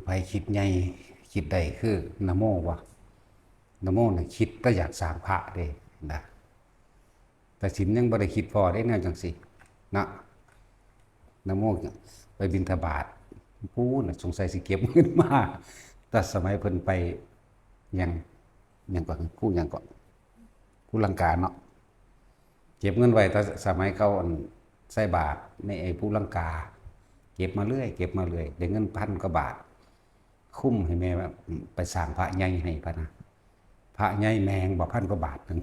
ໃຜຄິດໃຫຍ່ ຄິດໄດ້ຄືນະໂມບໍ່? ນະໂມນີ້ຄິດແຕ່ຢາກສ້າງພະເດ້ນະ ແຕ່ສິນຍັງບໍ່ໄດ້ຄິດພໍເດ້ແນວຈັ່ງຊີ້ເນາະ. ນະໂມໄປບິນທະບາດ ປູ້ນະ ສົງໄສຊິເກັບເງິນມາ ແຕ່ສະໄໝເພິ່ນໄປຫຍັງ ຫຍັງເກາະ ພູຫຍັງເກາະ ພູລັງກາເນາະ ເກັບເງິນໄວ້ແຕ່ສະໄໝເກົ່າ ອັນໃສ່ບາດໃນໄອ້ພູລັງກາ ເກັບມາເລື້ອຍ ເກັບມາເລື້ອຍ ໄດ້ເງິນພັນກວ່າບາດ ຄຸ້ມໃຫ້ແມ່ໄປສ້າງພະໃຫຍ່ໃຫ້ພະນະ ພະໃຫຍ່ແມ່ງບໍ່ ພັນກວ່າບາດໜຶ່ງ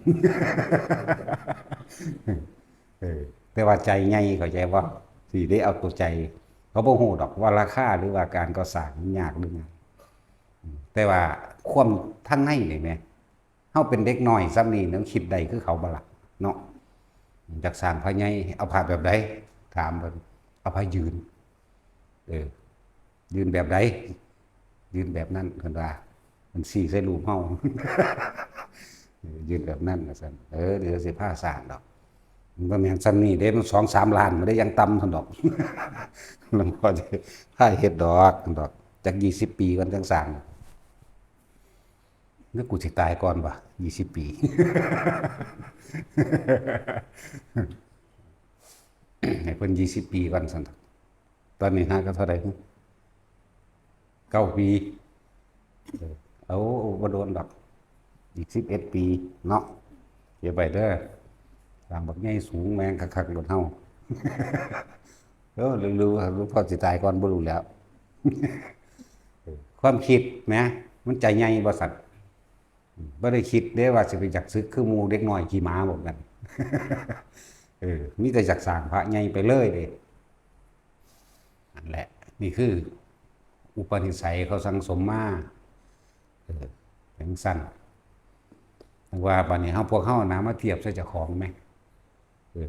ເອີ ແຕ່ວ່າໃຈໃຫຍ່ ເຂົ້າໃຈບໍ່? ຊິໄດ້ເອົາຕົວໃຈ ເຂົາບໍ່ຮູ້ດອກວ່າລາຄາ ຫຼືວ່າການກໍ່ສ້າງມັນຍາກຫຼືງ່າຍ ແຕ່ວ່າຄວາມທາງໃນນີ້ແໝ ເຮົາເປັນເດັກນ້ອຍຊ່ຳນີ້ ເຮົາຄິດໄດ້ຄືເຂົາບໍ່ລະເນາະ? ຢາກສ້າງພະໃຫຍ່ ເອົາພະແບບໃດ? ຖາມເພິ່ນ ເອົາພະຢືນ ເອີ ຢືນແບບໃດ? ຢືນແບບນັ້ນ ເພິ່ນວ່າ ເພິ່ນຊີ້ໃສ່ຮູບເຮົາ ເອີ ຢືນແບບນັ້ນວ່າຊັ້ນ ເອີ ດຽວຊິພາສ້າງດອກ ມັນບໍ່ແມ່ນຊ່ຳນີ້ເດ້ ມັນສອງສາມລ້ານ ມັນໄດ້ຢ່າງຕ່ຳຊັ້ນດອກ ແລ້ວພໍຊິພາເຮັດດອກ ດອກ ຈັກຊາວປີກ່ອນຈັ່ງສ້າງ. ຫຼືກູຊິຕາຍກ່ອນວະ ຊາວປີ ໃຫ້ເພິ່ນຊາວປີກ່ອນຊັ້ນ ຕອນນີ້ຫາກໍເທົ່າໃດ ເກົ້າປີ ເອີ ເອົາ ບໍ່ໂດນດອກ ອີກສິບເອັດປີເນາະ ເກັບໄວ້ເດີ ສ້າງບັກໃຫຍ່ສູງແມ່ງຄັກໆໂລດເຮົາ ເອີ ຫຼື ຫຼື ຫຼືພໍຊິຕາຍກ່ອນບໍ່ຮູ້ແລ້ວ ຄວາມຄິດແໝ ມັນໃຈໃຫຍ່ບໍ່ຊັ້ນ ບໍ່ໄດ້ຄິດເດ້ວ່າຊິໄປຢາກສຶກຄືໝູ່ເດັກນ້ອຍຂີ້ໝາພວກນັ້ນ ເອີ ມີແຕ່ຢາກສ້າງພະໃຫຍ່ໄປເລີຍເດ້ ນັ້ນແຫຼະ ນີ້ຄືອຸປະນິໄສເຂົາສັ່ງສົມມາ ເອີ ຈັ່ງຊັ້ນ ຈັ່ງວ່າບາດນີ້ເຮົາ ພວກເຮົານະ ມາທຽບໃສ່ເຈົ້າຂອງແໝ ເອີ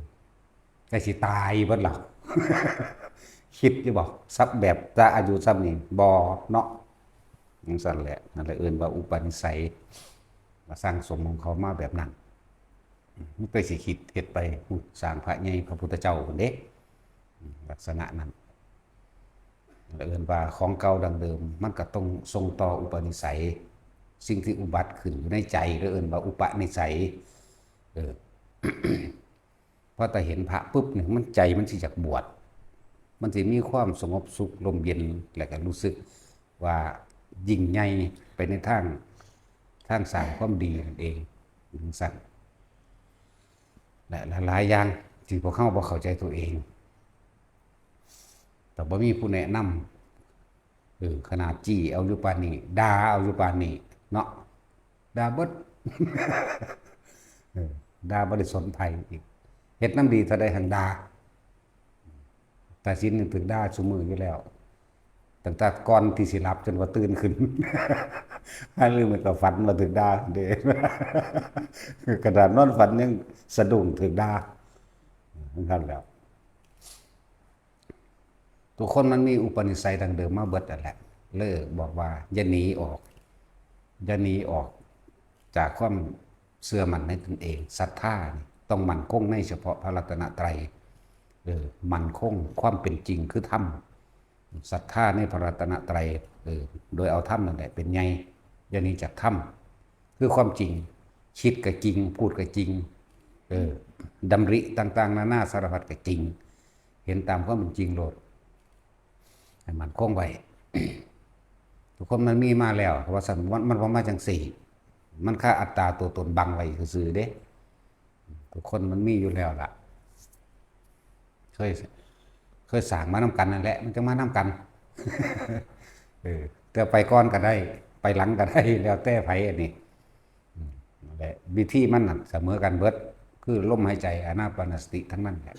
ໃກ້ຊິຕາຍເບິດແລ້ວ ຄິດຢູ່ບໍ່ ສັກແບບແຕ່ອາຍຸຊ່ຳນີ້ ບໍ່ເນາະ ຈັ່ງຊັ້ນແຫຼະ ນັ້ນແຫຼະເອີ້ນວ່າອຸປະນິໄສ ມາສັ່ງສົມຂອງເຂົາມາແບບນັ້ນ ມັນໄປຊິຄິດເຮັດໄປ ສ້າງພະໃຫຍ່ພະພຸດທະເຈົ້າພຸ້ນເດ້ ລັກສະນະນັ້ນ ແລະເອີ້ນວ່າຂອງເກົ່າດັ້ງເດີມ ມັນກໍຕ້ອງສົ່ງຕໍ່ອຸປະນິໄສ ສິ່ງທີ່ອຸບັດຂຶ້ນຢູ່ໃນໃຈ ກໍເອີ້ນວ່າອຸປະນິໄສ ເອີ ພໍແຕ່ເຫັນພະປຶບນີ້ ມັນ ໃຈມັນຊິຢາກບວດ ມັນຊິມີຄວາມສະຫງົບສຸກ ຮົ່ມເຢັນ ແລະກໍຮູ້ສຶກວ່າຍິ່ງໃຫຍ່ໄປໃນທາງ ທາງສ້າງຄວາມດີນັ້ນເອງ ຈັ່ງຊັ້ນ ແລະຫຼາຍໆຢ່າງທີ່ພວກເຮົາບໍ່ເຂົ້າໃຈຕົວເອງ ແຕ່ບໍ່ມີຜູ້ແນະນຳ ເອີ ຂະໜາດຈີ້ເອົາຢູ່ປານນີ້ ດ່າເອົາຢູ່ປານນີ້ເນາະ ດ່າເບິດ ເອີ ດ່າບໍ່ໄດ້ສົນໃຜອີກ ເຮັດນຳດີເທົ່າໃດຫັ້ນດ່າ ຕາສິນຍັງຖືກດ່າຊຸມື້ຢູ່ແລ້ວ ຕັ້ງແຕ່ກ່ອນທີ່ຊິຫຼັບຈົນວ່າຕື່ນຂຶ້ນ ຫາລືມື້ກໍຝັນວ່າຖືກດ່າເດ້ ຂະໜາດນອນຝັນຍັງສະດຸ້ງຖືກດ່າ ເອີ ນັ້ນແຫຼະ ທຸກຄົນມັນມີອຸປະນິໄສດັ້ງເດີມມາເບິດນັ້ນແຫຼະ ເລີຍບອກວ່າຢ່າໜີອອກ ຢ່າໜີອອກຈາກຄວາມເຊື່ອໝັ້ນໃນຕົນເອງ ສັດທານີ້ຕ້ອງໝັ້ນຄົງໃນສະເພາະພະລັດຕະນະໄຕ ເອີ ໝັ້ນຄົງຄວາມເປັນຈິງຄືທຳ ສັດທາໃນພະລັດຕະນະໄຕ ເອີ ໂດຍເອົາທຳນັ້ນແຫຼະເປັນໃຫຍ່ ຢ່າໜີຈາກທຳ ຄືຄວາມຈິງ ຄິດກໍຈິງ ພູດກໍຈິງ ເອີ ດຳລິຕ່າງໆນານາສາລະພັດກໍຈິງ ເຫັນຕາມຄວາມເປັນຈິງໂລດ ໃຫ້ໝັ້ນຄົງໄວ້ ທຸກຄົນມັນມີມາແລ້ວ ວ່າຊັ້ນ ມັນ ມັນບໍ່ມາຈັ່ງຊີ້ ມັນຄາອັດຕາຕົວຕົນບັງໄວ້ຊື່ໆເດ້ ທຸກຄົນມັນມີຢູ່ແລ້ວລະ ເຄີຍ ເຄີຍສ້າງມານຳກັນນັ້ນແຫຼະ ມັນຈະມານຳກັນ ເອີ ແຕ່ໄປກ່ອນກໍໄດ້ ໄປຫຼັງກໍໄດ້ ແລ້ວແຕ່ໃຜອັນນີ້ ອືມ ນັ້ນແຫຼະ ວິທີມັນນັ້ນສະເໝີກັນເບິດ ຄືລົມຫາຍໃຈ ອານາປານະສະຕິທັງນັ້ນແຫຼະ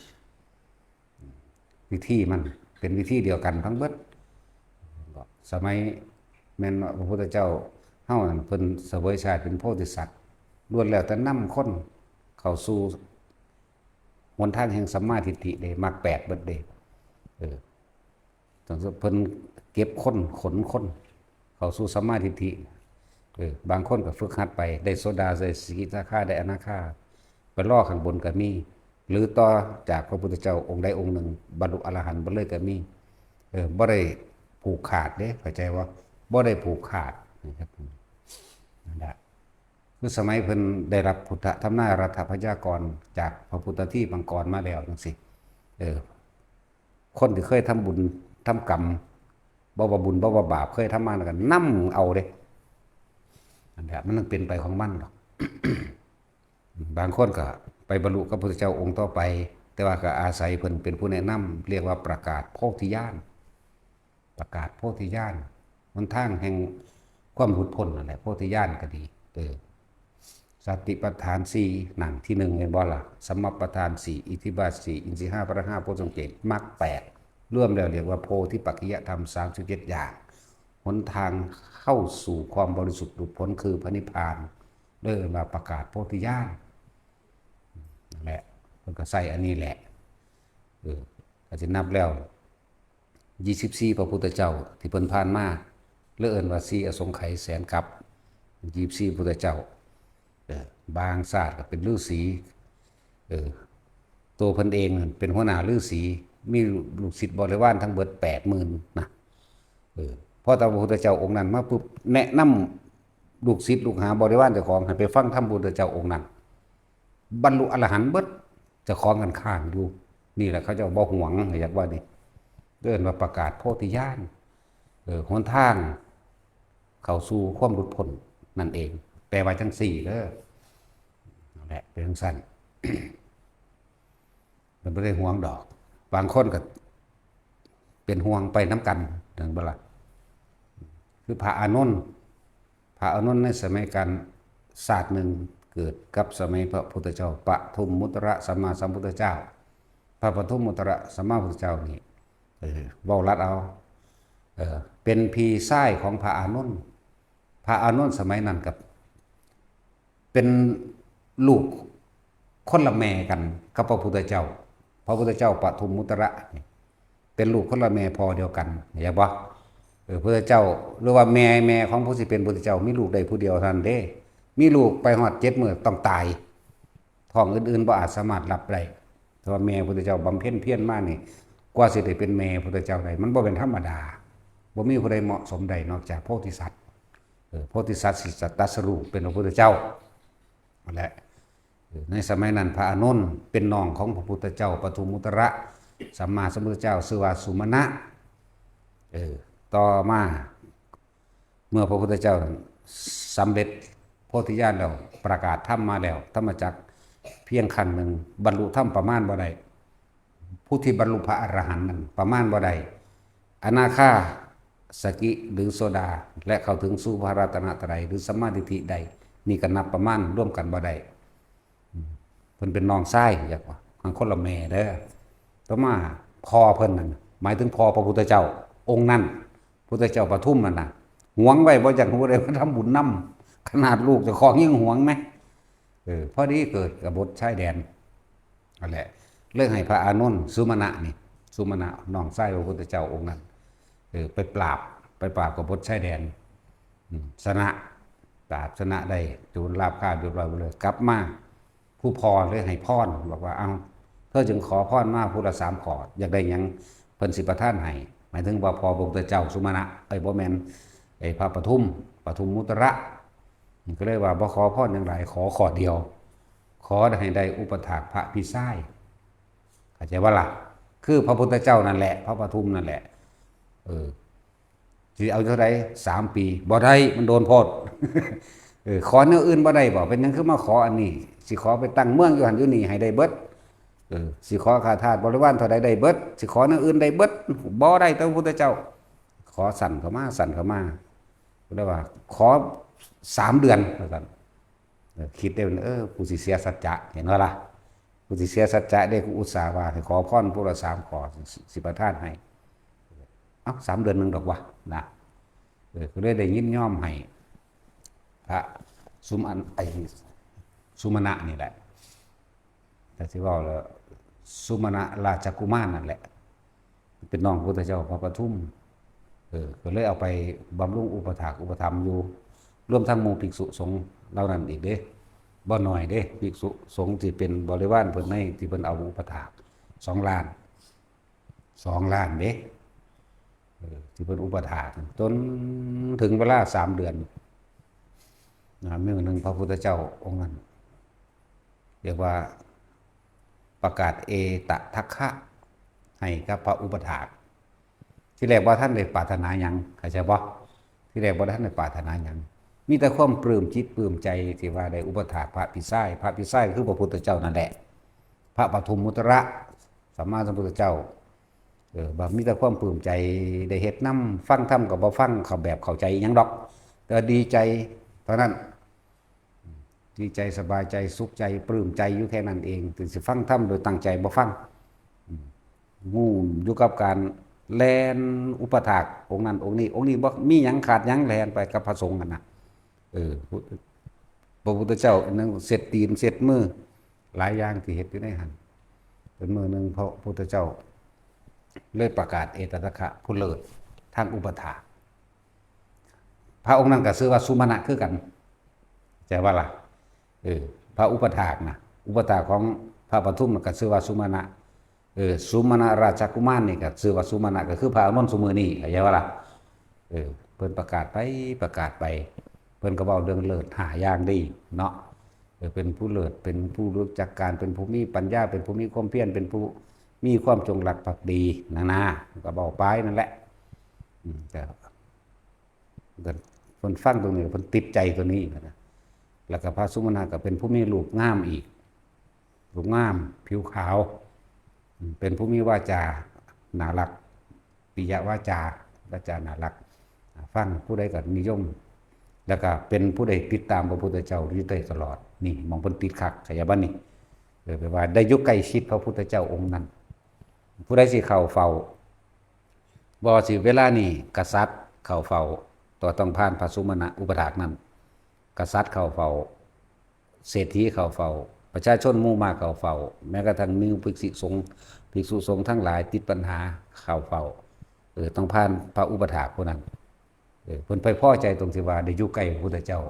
ວິທີມັນເປັນວິທີດຽວກັນທັງເບິດ ສະໄໝແມ່ນວ່າພະພຸດທະເຈົ້າເຮົານັ້ນ ເພິ່ນສະເຫວີຍຊາດເປັນໂພທິສັດ ລ້ວນແລ້ວແຕ່ນຳຄົນເຂົ້າສູ່ຫົນທາງແຫ່ງສຳມາທິດຖິເດ້ ມັກແປດເບິດເດ້ ເອີ ເພິ່ນເກັບຄົນ ຂົນຄົນເຂົ້າສູ່ສຳມາທິດຖິ ເອີ ບາງຄົນກໍຝຶກຫັດໄປ ໄດ້ໂສດາ ໄດ້ສະກິທາຄາ ໄດ້ອະນາຄາ ໄປລໍຂ້າງບົນກໍມີ ຫຼືຕໍ່ຈາກພະພຸດທະເຈົ້າອົງໃດອົງໜຶ່ງ ບັນລຸອະລະຫັນໄປເລີຍກໍມີ ເອີ ບໍ່ໄດ້ ຜູກຂາດເດ້ ເຂົ້າໃຈບໍ່? ບໍ່ໄດ້ຜູກຂາດ ນີ້ແຫຼະ ຄືສະໄໝເພິ່ນໄດ້ຮັບພຸດທະທຳນາຍລັດຖະພະຍາກອນຈາກພະພຸດທະທີປັງກອນມາແລ້ວຈັ່ງຊີ້ ເອີ ຄົນທີ່ເຄີຍທຳບຸນທຳກຳ ບໍ່ວ່າບຸນບໍ່ວ່າບາບ ເຄີຍທຳມາ ແລ້ວກໍນຳເອົາເດ້ ອັນນັ້ນແຫຼະ ມັນເປັນໄປຂອງມັນດອກ. ບາງຄົນກໍໄປບັນລຸກັບພະພຸດທະເຈົ້າອົງຕໍ່ໄປ ແຕ່ວ່າກໍອາໄສເພິ່ນເປັນຜູ້ແນະນຳ ຮຽກວ່າປະກາດໂພທິຍານ ປະກາດໂພທິຍານ ຫົນທາງແຫ່ງຄວາມຫຼຸດພົ້ນນັ້ນແຫຼະ ໂພທິຍານກໍດີ ເອີ ສະຕິປັດຖານສີ່ ນັ່ງທີໜຶ່ງ ແມ່ນບໍ່ລະ? ສຳມະປະທານສີ່ ອິດທິບາດສີ່ ອິນຊີຫ້າ ພະລະຫ້າ ໂພຊົງເຈັດ ມັກແປດ ລວມແລ້ວຮຽກວ່າໂພທິປັກຂິຍະທຳ ສາມສິບເຈັດ ຢ່າງ ຫົນທາງເຂົ້າສູ່ຄວາມບໍລິສຸດຫຼຸດພົ້ນຄືພະນິບພານ ເອີ້ນວ່າປະກາດໂພທິຍານ ນັ້ນແຫຼະ ເພິ່ນກໍໃຊ້ອັນນີ້ແຫຼະ ເອີ ກໍຊິນັບແລ້ວ ຊາວສີ່ ພະພຸດທະເຈົ້າທີ່ເພິ່ນຜ່ານມາ ຫຼືເອີ້ນວ່າສີ່ອະສົງໄຂແສນກັບ ຊາວສີ່ ພະພຸດທະເຈົ້າ ເອີ ບາງຊາດກໍເປັນລືສີ ເອີ ໂຕເພິ່ນເອງເປັນຫົວໜ້າລືສີ ມີລູກສິດບໍລິວານທັງເບິດແປດໝື່ນນະ ເອີ ພໍແຕ່ພະພຸດທະເຈົ້າອົງນັ້ນມາປຶບ ແນະນຳລູກສິດລູກຫາບໍລິວານເຈົ້າຂອງໃຫ້ໄປຟັງທຳພະພຸດທະເຈົ້າອົງນັ້ນ ບັນລຸອະລະຫັນເບິດ ເຈົ້າຂອງຄັນຄ້າງຢູ່ ນີ້ແຫຼະເຂົາເຈົ້າບໍ່ຫວງ ຢາກວ່ານີ້ ເອີ້ນວ່າປະກາດໂພທິຍານ ເອີ ຫົນທາງເຂົ້າສູ່ຄວາມຫຼຸດພົ້ນນັ້ນເອງ ແປວ່າຈັ່ງຊີ້ເດີ ນັ້ນແຫຼະ ເປັນຈັ່ງຊັ້ນ ມັນບໍ່ໄດ້ຫວງດອກ ບາງຄົນກໍເປັນຫ່ວງໄປນຳກັນ ເຫັນບໍ່ລະ? ຄືພະອານົນ ພະອານົນໃນສະໄໝການຊາດໜຶ່ງ ເກີດກັບສະໄໝພະພຸດທະເຈົ້າປະທຸມມຸດຕະລະສຳມາສຳພຸດທະເຈົ້າ ພະປະທຸມມຸດຕະລະສຳມາພຸດທະເຈົ້ານີ້ ເອີ ເວົ້າລັດເອົາ ເອີ ເປັນພີ່ຊາຍຂອງພະອານົນ ພະອານົນສະໄໝນັ້ນກໍເປັນລູກຄົນລະແມ່ກັນກັບພະພຸດທະເຈົ້າ ພະພຸດທະເຈົ້າປະທຸມມຸດຕະລະນີ້ ເປັນລູກຄົນລະແມ່ພໍ່ດຽວກັນ ເຫັນບໍ່? ເອີ ພຸດທະເຈົ້າ ຫຼືວ່າແມ່ ແມ່ຂອງຜູ້ຊິເປັນພຸດທະເຈົ້າ ມີລູກໄດ້ຜູ້ດຽວເທົ່ານັ້ນເດ້ ມີລູກໄປຮອດເຈັດມື້ຕ້ອງຕາຍ ທ້ອງອື່ນໆບໍ່ອາດສາມາດຮັບໄດ້ ແຕ່ວ່າແມ່ພຸດທະເຈົ້າບຳເພັນພຽນມານີ້ ກວ່າຊິໄດ້ເປັນແມ່ພຸດທະເຈົ້າໄດ້ ມັນບໍ່ແມ່ນທຳມະດາ ບໍ່ມີຜູ້ໃດເໝາະສົມໄດ້ນອກຈາກໂພທິສັດ ເອີ ໂພທິສັດຊິຕະຕະສະຮູ້ເປັນພະພຸດທະເຈົ້າ ນັ້ນແຫຼະ ເອີ ໃນສະໄໝນັ້ນພະອານົນເປັນນ້ອງຂອງພະພຸດທະເຈົ້າປະທຸມມຸດຕະລະສຳມາສຳພຸດທະເຈົ້າ ຊື່ວ່າສຸມະນະ ເອີ ຕໍ່ມາເມື່ອພະພຸດທະເຈົ້າສຳເລັດໂພທິຍານແລ້ວ ປະກາດທຳມາແລ້ວ ທຳມະຈັກພຽງຄັ້ງໜຶ່ງ ບັນລຸທຳປະມານບໍ່ໄດ້ ຜູ້ທີ່ບັນລຸພະອະລະຫັນນັ້ນປະມານບໍ່ໄດ້ ອະນາຄາ ສະກິ ຫຼື ໂສດາ ແລະ ເຂົ້າເຖິງສູ່ພະລັດຕະນະໄຕ ຫຼື ສຳມາທິດຖິໄດ້ ນີ້ກໍນັບປະມານລວມກັນບໍ່ໄດ້ ເພິ່ນເປັນນ້ອງຊາຍ ຢາກວ່າ ຄົນລະແມ່ເດີ ຕໍ່ມາພໍ່ເພິ່ນນັ້ນ ໝາຍເຖິງພໍ່ພະພຸດທະເຈົ້າອົງນັ້ນ ພຸດທະເຈົ້າປະທຸມນັ້ນນະ ຫວງໄວ້ບໍ່ຢາກໃຫ້ຜູ້ໃດມາທຳບຸນນຳ ຂະໜາດລູກເຈົ້າຂອງຍັງຫວງແມ ເອີ ພໍດີເກີດກະບົດຊາຍແດນ ນັ້ນແຫຼະ ເລີຍໃຫ້ພະອານົນ ສຸມະນະນີ້ ສຸມະນະ ນ້ອງຊາຍພະພຸດທະເຈົ້າອົງນັ້ນ ເອີ ໄປປາບ ໄປປາບກະບົດຊາຍແດນ ອືມ ຊະນະ ປາບຊະນະໄດ້ໂຈນລາບຄາບຮຽບຮ້ອຍໝົດເລີຍ ກັບມາ ຜູ້ພໍ່ເລີຍໃຫ້ພອນ ບອກວ່າ ເອົ້າ ເທີຈຶ່ງຂໍພອນມາຜູ້ລະສາມຂໍ້ ຢາກໄດ້ຫຍັງເພິ່ນຊິປະທານໃຫ້ ໝາຍເຖິງວ່າພໍ່ພະພຸດທະເຈົ້າ ສຸມະນະ ເອີຍ ບໍ່ແມ່ນ ໄອ້ພະປະທຸມ ປະທຸມມຸດຕະລະ ກໍເລີຍວ່າບໍ່ຂໍພອນຫຍັງຫຼາຍ ຂໍຂໍ້ດຽວ ຂໍໃຫ້ໄດ້ອຸປະຖາກພະພີ່ຊາຍ ເຂົ້າໃຈບໍ່ລະ? ຄືພະພຸດທະເຈົ້ານັ້ນແຫຼະ ພະປະທຸມນັ້ນແຫຼະ ເອີ ຊິເອົາເທົ່າໃດ? ສາມປີ ບໍ່ໄດ້ ມັນໂດນໂພດ ເອີ ຂໍແນວອື່ນບໍ່ໄດ້ບໍ? ເປັນຫຍັງຄືມາຂໍອັນນີ້? ຊິຂໍໄປຕັ້ງເມືອງຢູ່ຫັ້ນຢູ່ນີ້ໃຫ້ໄດ້ເບິດ ເອີ ຊິຂໍຂ້າທາດບໍລິວານເທົ່າໃດໄດ້ເບິດ ຊິຂໍແນວອື່ນໄດ້ເບິດ ບໍ່ໄດ້ ແຕ່ພະພຸດທະເຈົ້າ ຂໍສັ້ນເຂົ້າມາ ສັ້ນເຂົ້າມາ ເພິ່ນເລີຍວ່າ ຂໍສາມເດືອນ ວ່າຊັ້ນ ເອີ ຄິດໄດ້ ເອີ ຜູ້ຊິເສຍສັດຈະ ເຫັນບໍ່ລະ? ຜູ້ຊິເສຍສັດຈະເດ້ ກູອຸດສາຫວ່າໃຫ້ຂໍພອນຜູ້ລະສາມຂໍ້ ຊິປະທານໃຫ້ ເອົ້າ ສາມເດືອນໜຶ່ງດອກວະ ນະ ເອີ ກໍເລີຍໄດ້ຍິນຍອມໃຫ້ພະສຸມະນ- ໄອ້ ສຸມະນະນີ້ແຫຼະ ຖ້າຊິເວົ້າແລ້ວ ສຸມະນະລາຊະກຸມານນັ້ນແຫຼະ ເປັນນ້ອງພະພຸດທະເຈົ້າພະປະທຸມ ເອີ ກໍເລີຍເອົາໄປບຳລຸງອຸປະຖາກອຸປະຖຳຢູ່ ລວມທັງໝູ່ພິກສຸສົງເຫຼົ່ານັ້ນອີກເດ້ ບໍ່ໜ້ອຍເດ້ ພິກສຸສົງທີ່ເປັນບໍລິວານເພິ່ນໃນທີ່ເພິ່ນເອົາມາອຸປະຖາກ ສອງລ້ານ ສອງລ້ານເດ້ ເອີ ທີ່ເພິ່ນອຸປະຖາກ ຈົນເຖິງເວລາສາມເດືອນນະ ມື້ໜຶ່ງພະພຸດທະເຈົ້າອົງນັ້ນ ຮຽກວ່າປະກາດເອຕະທັກຄະໃຫ້ກັບພະອຸປະຖາກ. ທີແລກບໍ່ທັນໄດ້ປາດຖະໜາຫຍັງ ເຂົ້າໃຈບໍ່? ທີແລກບໍ່ທັນໄດ້ປາດຖະໜາຫຍັງ ມີແຕ່ຄວາມປຶ້ມຈິດປຶ້ມໃຈທີ່ວ່າໄດ້ອຸປະຖາກພະພີ່ຊາຍ. ພະພີ່ຊາຍກໍຄືພະພຸດທະເຈົ້ານັ້ນແຫຼະ ພະປະທຸມມຸດຕະລະ ສຳມາສຳພຸດທະເຈົ້າ. ເອີ ວ່າມີແຕ່ຄວາມປຶ້ມໃຈ ໄດ້ເຮັດນຳ ຟັງທຳກໍບໍ່ຟັງເຂົ້າ ແບບເຂົ້າໃຈອີ່ຫຍັງດອກ ແຕ່ວ່າດີໃຈເທົ່ານັ້ນ. ດີໃຈ ສະບາຍໃຈ ສຸກໃຈ ປຶ້ມໃຈຢູ່ແຄ່ນັ້ນເອງ ທີ່ຊິຟັງທຳໂດຍຕັ້ງໃຈບໍ່ຟັງ. ອືມ ງູມຢູ່ກັບການແລ່ນອຸປະຖາກອົງນັ້ນອົງນີ້ ອົງນີ້ບໍ່ມີຫຍັງຂາດຫຍັງ ແລ່ນໄປກັບພະສົງຫັ້ນນະ. ເອີ ພະພຸດທະເຈົ້າອັນນັ້ນເຊັດຕີນເຊັດມື ຫຼາຍຢ່າງທີ່ເຮັດຢູ່ໃນຫັ້ນ. ເປັນມື້ໜຶ່ງພະພຸດທະເຈົ້າເລີຍປະກາດເອຕະທັກຄະຜູ້ເລີດທາງອຸປະຖາກ. ພະອົງນັ້ນກໍຊື່ວ່າສຸມະນະຄືກັນ ເຂົ້າໃຈບໍ່ລະ? ເອີ ພະອຸປະຖາກນະ ອຸປະຖາກຂອງພະປະທຸມນັ້ນກໍຊື່ວ່າສຸມະນະ. ເອີ ສຸມະນະລາຊະກຸມານນີ້ກໍຊື່ວ່າສຸມະນະ ກໍຄືພະອານົນຊຸມື້ນີ້ ເຂົ້າໃຈບໍ່ລະ? ເອີ ເພິ່ນປະກາດໄປປະກາດໄປ ເພິ່ນກໍເວົ້າເລື່ອງເລີດຫ້າຢ່າງດີເນາະ. ເອີ ເປັນຜູ້ເລີດ ເປັນຜູ້ຮູ້ຈັກການ ເປັນຜູ້ມີປັນຍາ ເປັນຜູ້ມີຄວາມພຽນ ເປັນຜູ້ມີຄວາມຈົງລັກພັກດີ ນານາ ກໍເວົ້າໄປນັ້ນແຫຼະ. ອືມ ແຕ່ ເພິ່ນ ເພິ່ນຟັງຕົງນີ້ ເພິ່ນຕິດໃຈຕົວນີ້ນະ. ແລ້ວກໍພະສຸມະນະກໍເປັນຜູ້ມີຮູບງາມອີກ ຮູບງາມ ຜິວຂາວ ເປັນຜູ້ມີວາຈາໜ້າຮັກ ປິຍະວາຈາ ວາຈາໜ້າຮັກ ຟັງຜູ້ໃດກໍນິຍົມ ແລ້ວກໍເປັນຜູ້ໃດຕິດຕາມພະພຸດທະເຈົ້າຢູ່ໂດຍຕະຫຼອດ. ນີ້ໝ່ອງເພິ່ນຕິດຄັກ ຂະຫຍາຍບາດນີ້ ເອີ ແປວ່າໄດ້ຢູ່ໃກ້ຊິດພະພຸດທະເຈົ້າອົງນັ້ນ. ຜູ້ໃດຊິເຂົ້າເຝົ້າ ບໍ່ວ່າຊິເວລານີ້ ກະສັດເຂົ້າເຝົ້າ ກໍຕ້ອງຜ່ານພະສຸມະນະອຸປະຖາກນັ້ນ. ກະສັດເຂົ້າເຝົ້າ ເສດຖີເຂົ້າເຝົ້າ ປະຊາຊົນໝູ່ມາກເຂົ້າເຝົ້າ ແມ້ກະທັ່ງມີພິກສຸສົງ ພິກສຸສົງທັງຫຼາຍຕິດບັນຫາເຂົ້າເຝົ້າ ເອີ ຕ້ອງຜ່ານພະອຸປະຖາກຜູ້ນັ້ນ. ເອີ ເພິ່ນໄປພໍໃຈຕົງທີ່ວ່າໄດ້ຢູ່ໃກ້ພະພຸດທະເຈົ້າ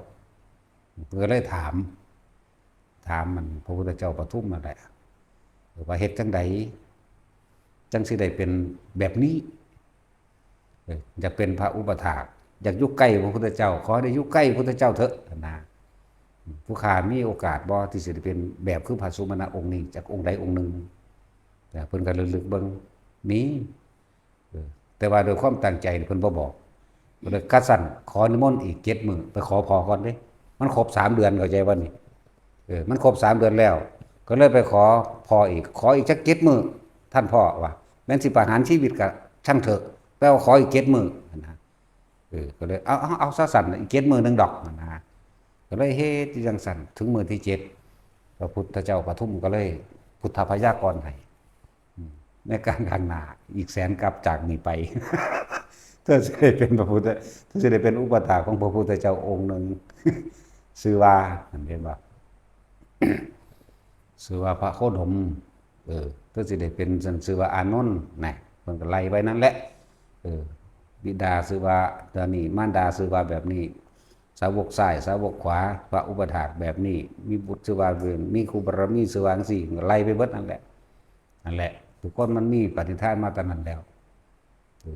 ເພິ່ນກໍເລີຍຖາມ ຖາມມັນພະພຸດທະເຈົ້າປະທຸມນັ້ນແຫຼະ ວ່າເຮັດຈັ່ງໃດຈັ່ງຊິໄດ້ເປັນແບບນີ້ ເອີ ຢາກເປັນພະອຸປະຖາກ ຢາກຢູ່ໃກ້ພະພຸດທະເຈົ້າ ຂໍໄດ້ຢູ່ໃກ້ພະພຸດທະເຈົ້າເຖາະນະ. ຜູ້ຂ້າມີໂອກາດບໍ່ທີ່ຊິໄດ້ເປັນແບບຄືພະສຸມະນະອົງນີ້ ຈັກອົງໃດອົງໜຶ່ງ? ເພິ່ນກໍລຶກໆເບິ່ງ ມີ ເອີ ແຕ່ວ່າໂດຍຄວາມຕັ້ງໃຈເພິ່ນບໍ່ບອກ ກໍເລີຍ ຄັນຊັ້ນຂໍນິມົນອີກເຈັດມື້ ໄປຂໍພໍ່ກ່ອນເດ້ ມັນຄົບສາມເດືອນ ເຂົ້າໃຈບໍ່ນີ້? ເອີ ມັນຄົບສາມເດືອນແລ້ວ ກໍເລີຍໄປຂໍພໍ່ອີກ ຂໍອີກຈັກເຈັດມື້ ທ່ານພໍ່ວ່າ ແມ່ນຊິປະຫານຊີວິດກໍຊ່າງເຖາະ ແຕ່ວ່າຂໍອີກເຈັດມື້ຫັ້ນນະ. ເອີ ກໍເລີຍ ເອົາ ເອົາ ເອົາຊະຊັ້ນ ອີກເຈັດມື້ໜຶ່ງດອກຫັ້ນນະ. ກໍເລີຍເຮັດຢູ່ຈັ່ງຊັ້ນ ເຖິງມື້ທີເຈັດ ພະພຸດທະເຈົ້າປະທຸມກໍເລີຍພຸດທະພະຍາກອນໃຫ້ ໃນການຂ້າງໜ້າອີກແສນກັບຈາກນີ້ໄປ ເທື່ອຊິໄດ້ເປັນພະພຸດທະ ເທື່ອຊິໄດ້ເປັນອຸປະຖາກຂອງພະພຸດທະເຈົ້າອົງໜຶ່ງ ຊື່ວ່າ ເຫັນບໍ່? ຊື່ວ່າພະໂຄດົມ ເອີ ເພິ່ນຊິໄດ້ເປັນ ຊື່ວ່າອານົນນະ ເພິ່ນກໍໄລ່ໄວ້ນັ້ນແຫຼະ ເອີ ບິດາຊື່ວ່າແບບນີ້ ມານດາຊື່ວ່າແບບນີ້ ສາວົກຊ້າຍ ສາວົກຂວາ ພະອຸປະຖາກແບບນີ້ ມີບຸດຊື່ວ່າ ມີຄູ່ບາລະມີຊື່ວ່າຈັ່ງຊີ້ ກໍໄລ່ໄປເບິດນັ້ນແຫຼະ ນັ້ນແຫຼະ ທຸກຄົນມັນມີປະນິທານມາແຕ່ນັ້ນແລ້ວ. ເອີ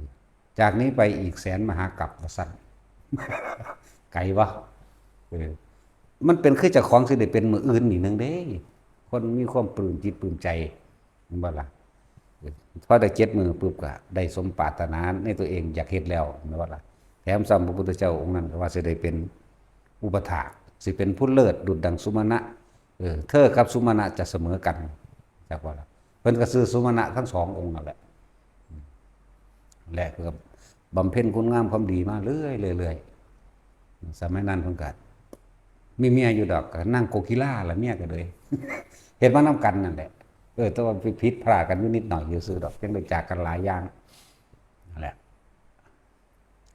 ຈາກນີ້ໄປອີກແສນມະຫາກັບວ່າຊັ້ນ ໄກວະ ເອີ ມັນເປັນຄືເຈົ້າຂອງຊິໄດ້ເປັນມື້ອື່ນນີ້ໜຶ່ງເດ້ ຄົນມີຄວາມປຶ້ມຈິດປຶ້ມໃຈ ແມ່ນບໍ່ລະ? ເອີ ພໍໄດ້ເຈັດມື້ປຶບ ກໍໄດ້ສົມປາດຖະໜາໃນຕົວເອງຢາກເຮັດແລ້ວ ແມ່ນບໍ່ລະ? ແຖມຊ້ຳພະພຸດທະເຈົ້າອົງນັ້ນກໍວ່າຊິໄດ້ເປັນອຸປະຖາກ ຊິເປັນຜູ້ເລີດດຸດດັ່ງສຸມະນະ ເອີ ເທີກັບສຸມະນະຈະສະເໝີກັນ ຈັກບໍ່ລະ? ເພິ່ນກໍຊື່ສຸມະນະທັງສອງອົງນັ້ນແຫຼະ ແລະ ເພິ່ນກໍບຳເພັນຄຸນງາມຄວາມດີມາເລື້ອຍໆ ສະໄໝນັ້ນເພິ່ນກໍມີເມຍຢູ່ດອກ ກໍນາງໂກກິລາລະເມຍກໍເລີຍ ເຮັດມານຳກັນນັ້ນແຫຼະ ເອີ ແຕ່ວ່າໄປຜິດພລາດກັນຢູ່ນິດໜ້ອຍຊື່ໆດອກ ຈັ່ງໄດ້ຈາກກັນຫຼາຍຢ່າງນັ້ນແຫຼະ.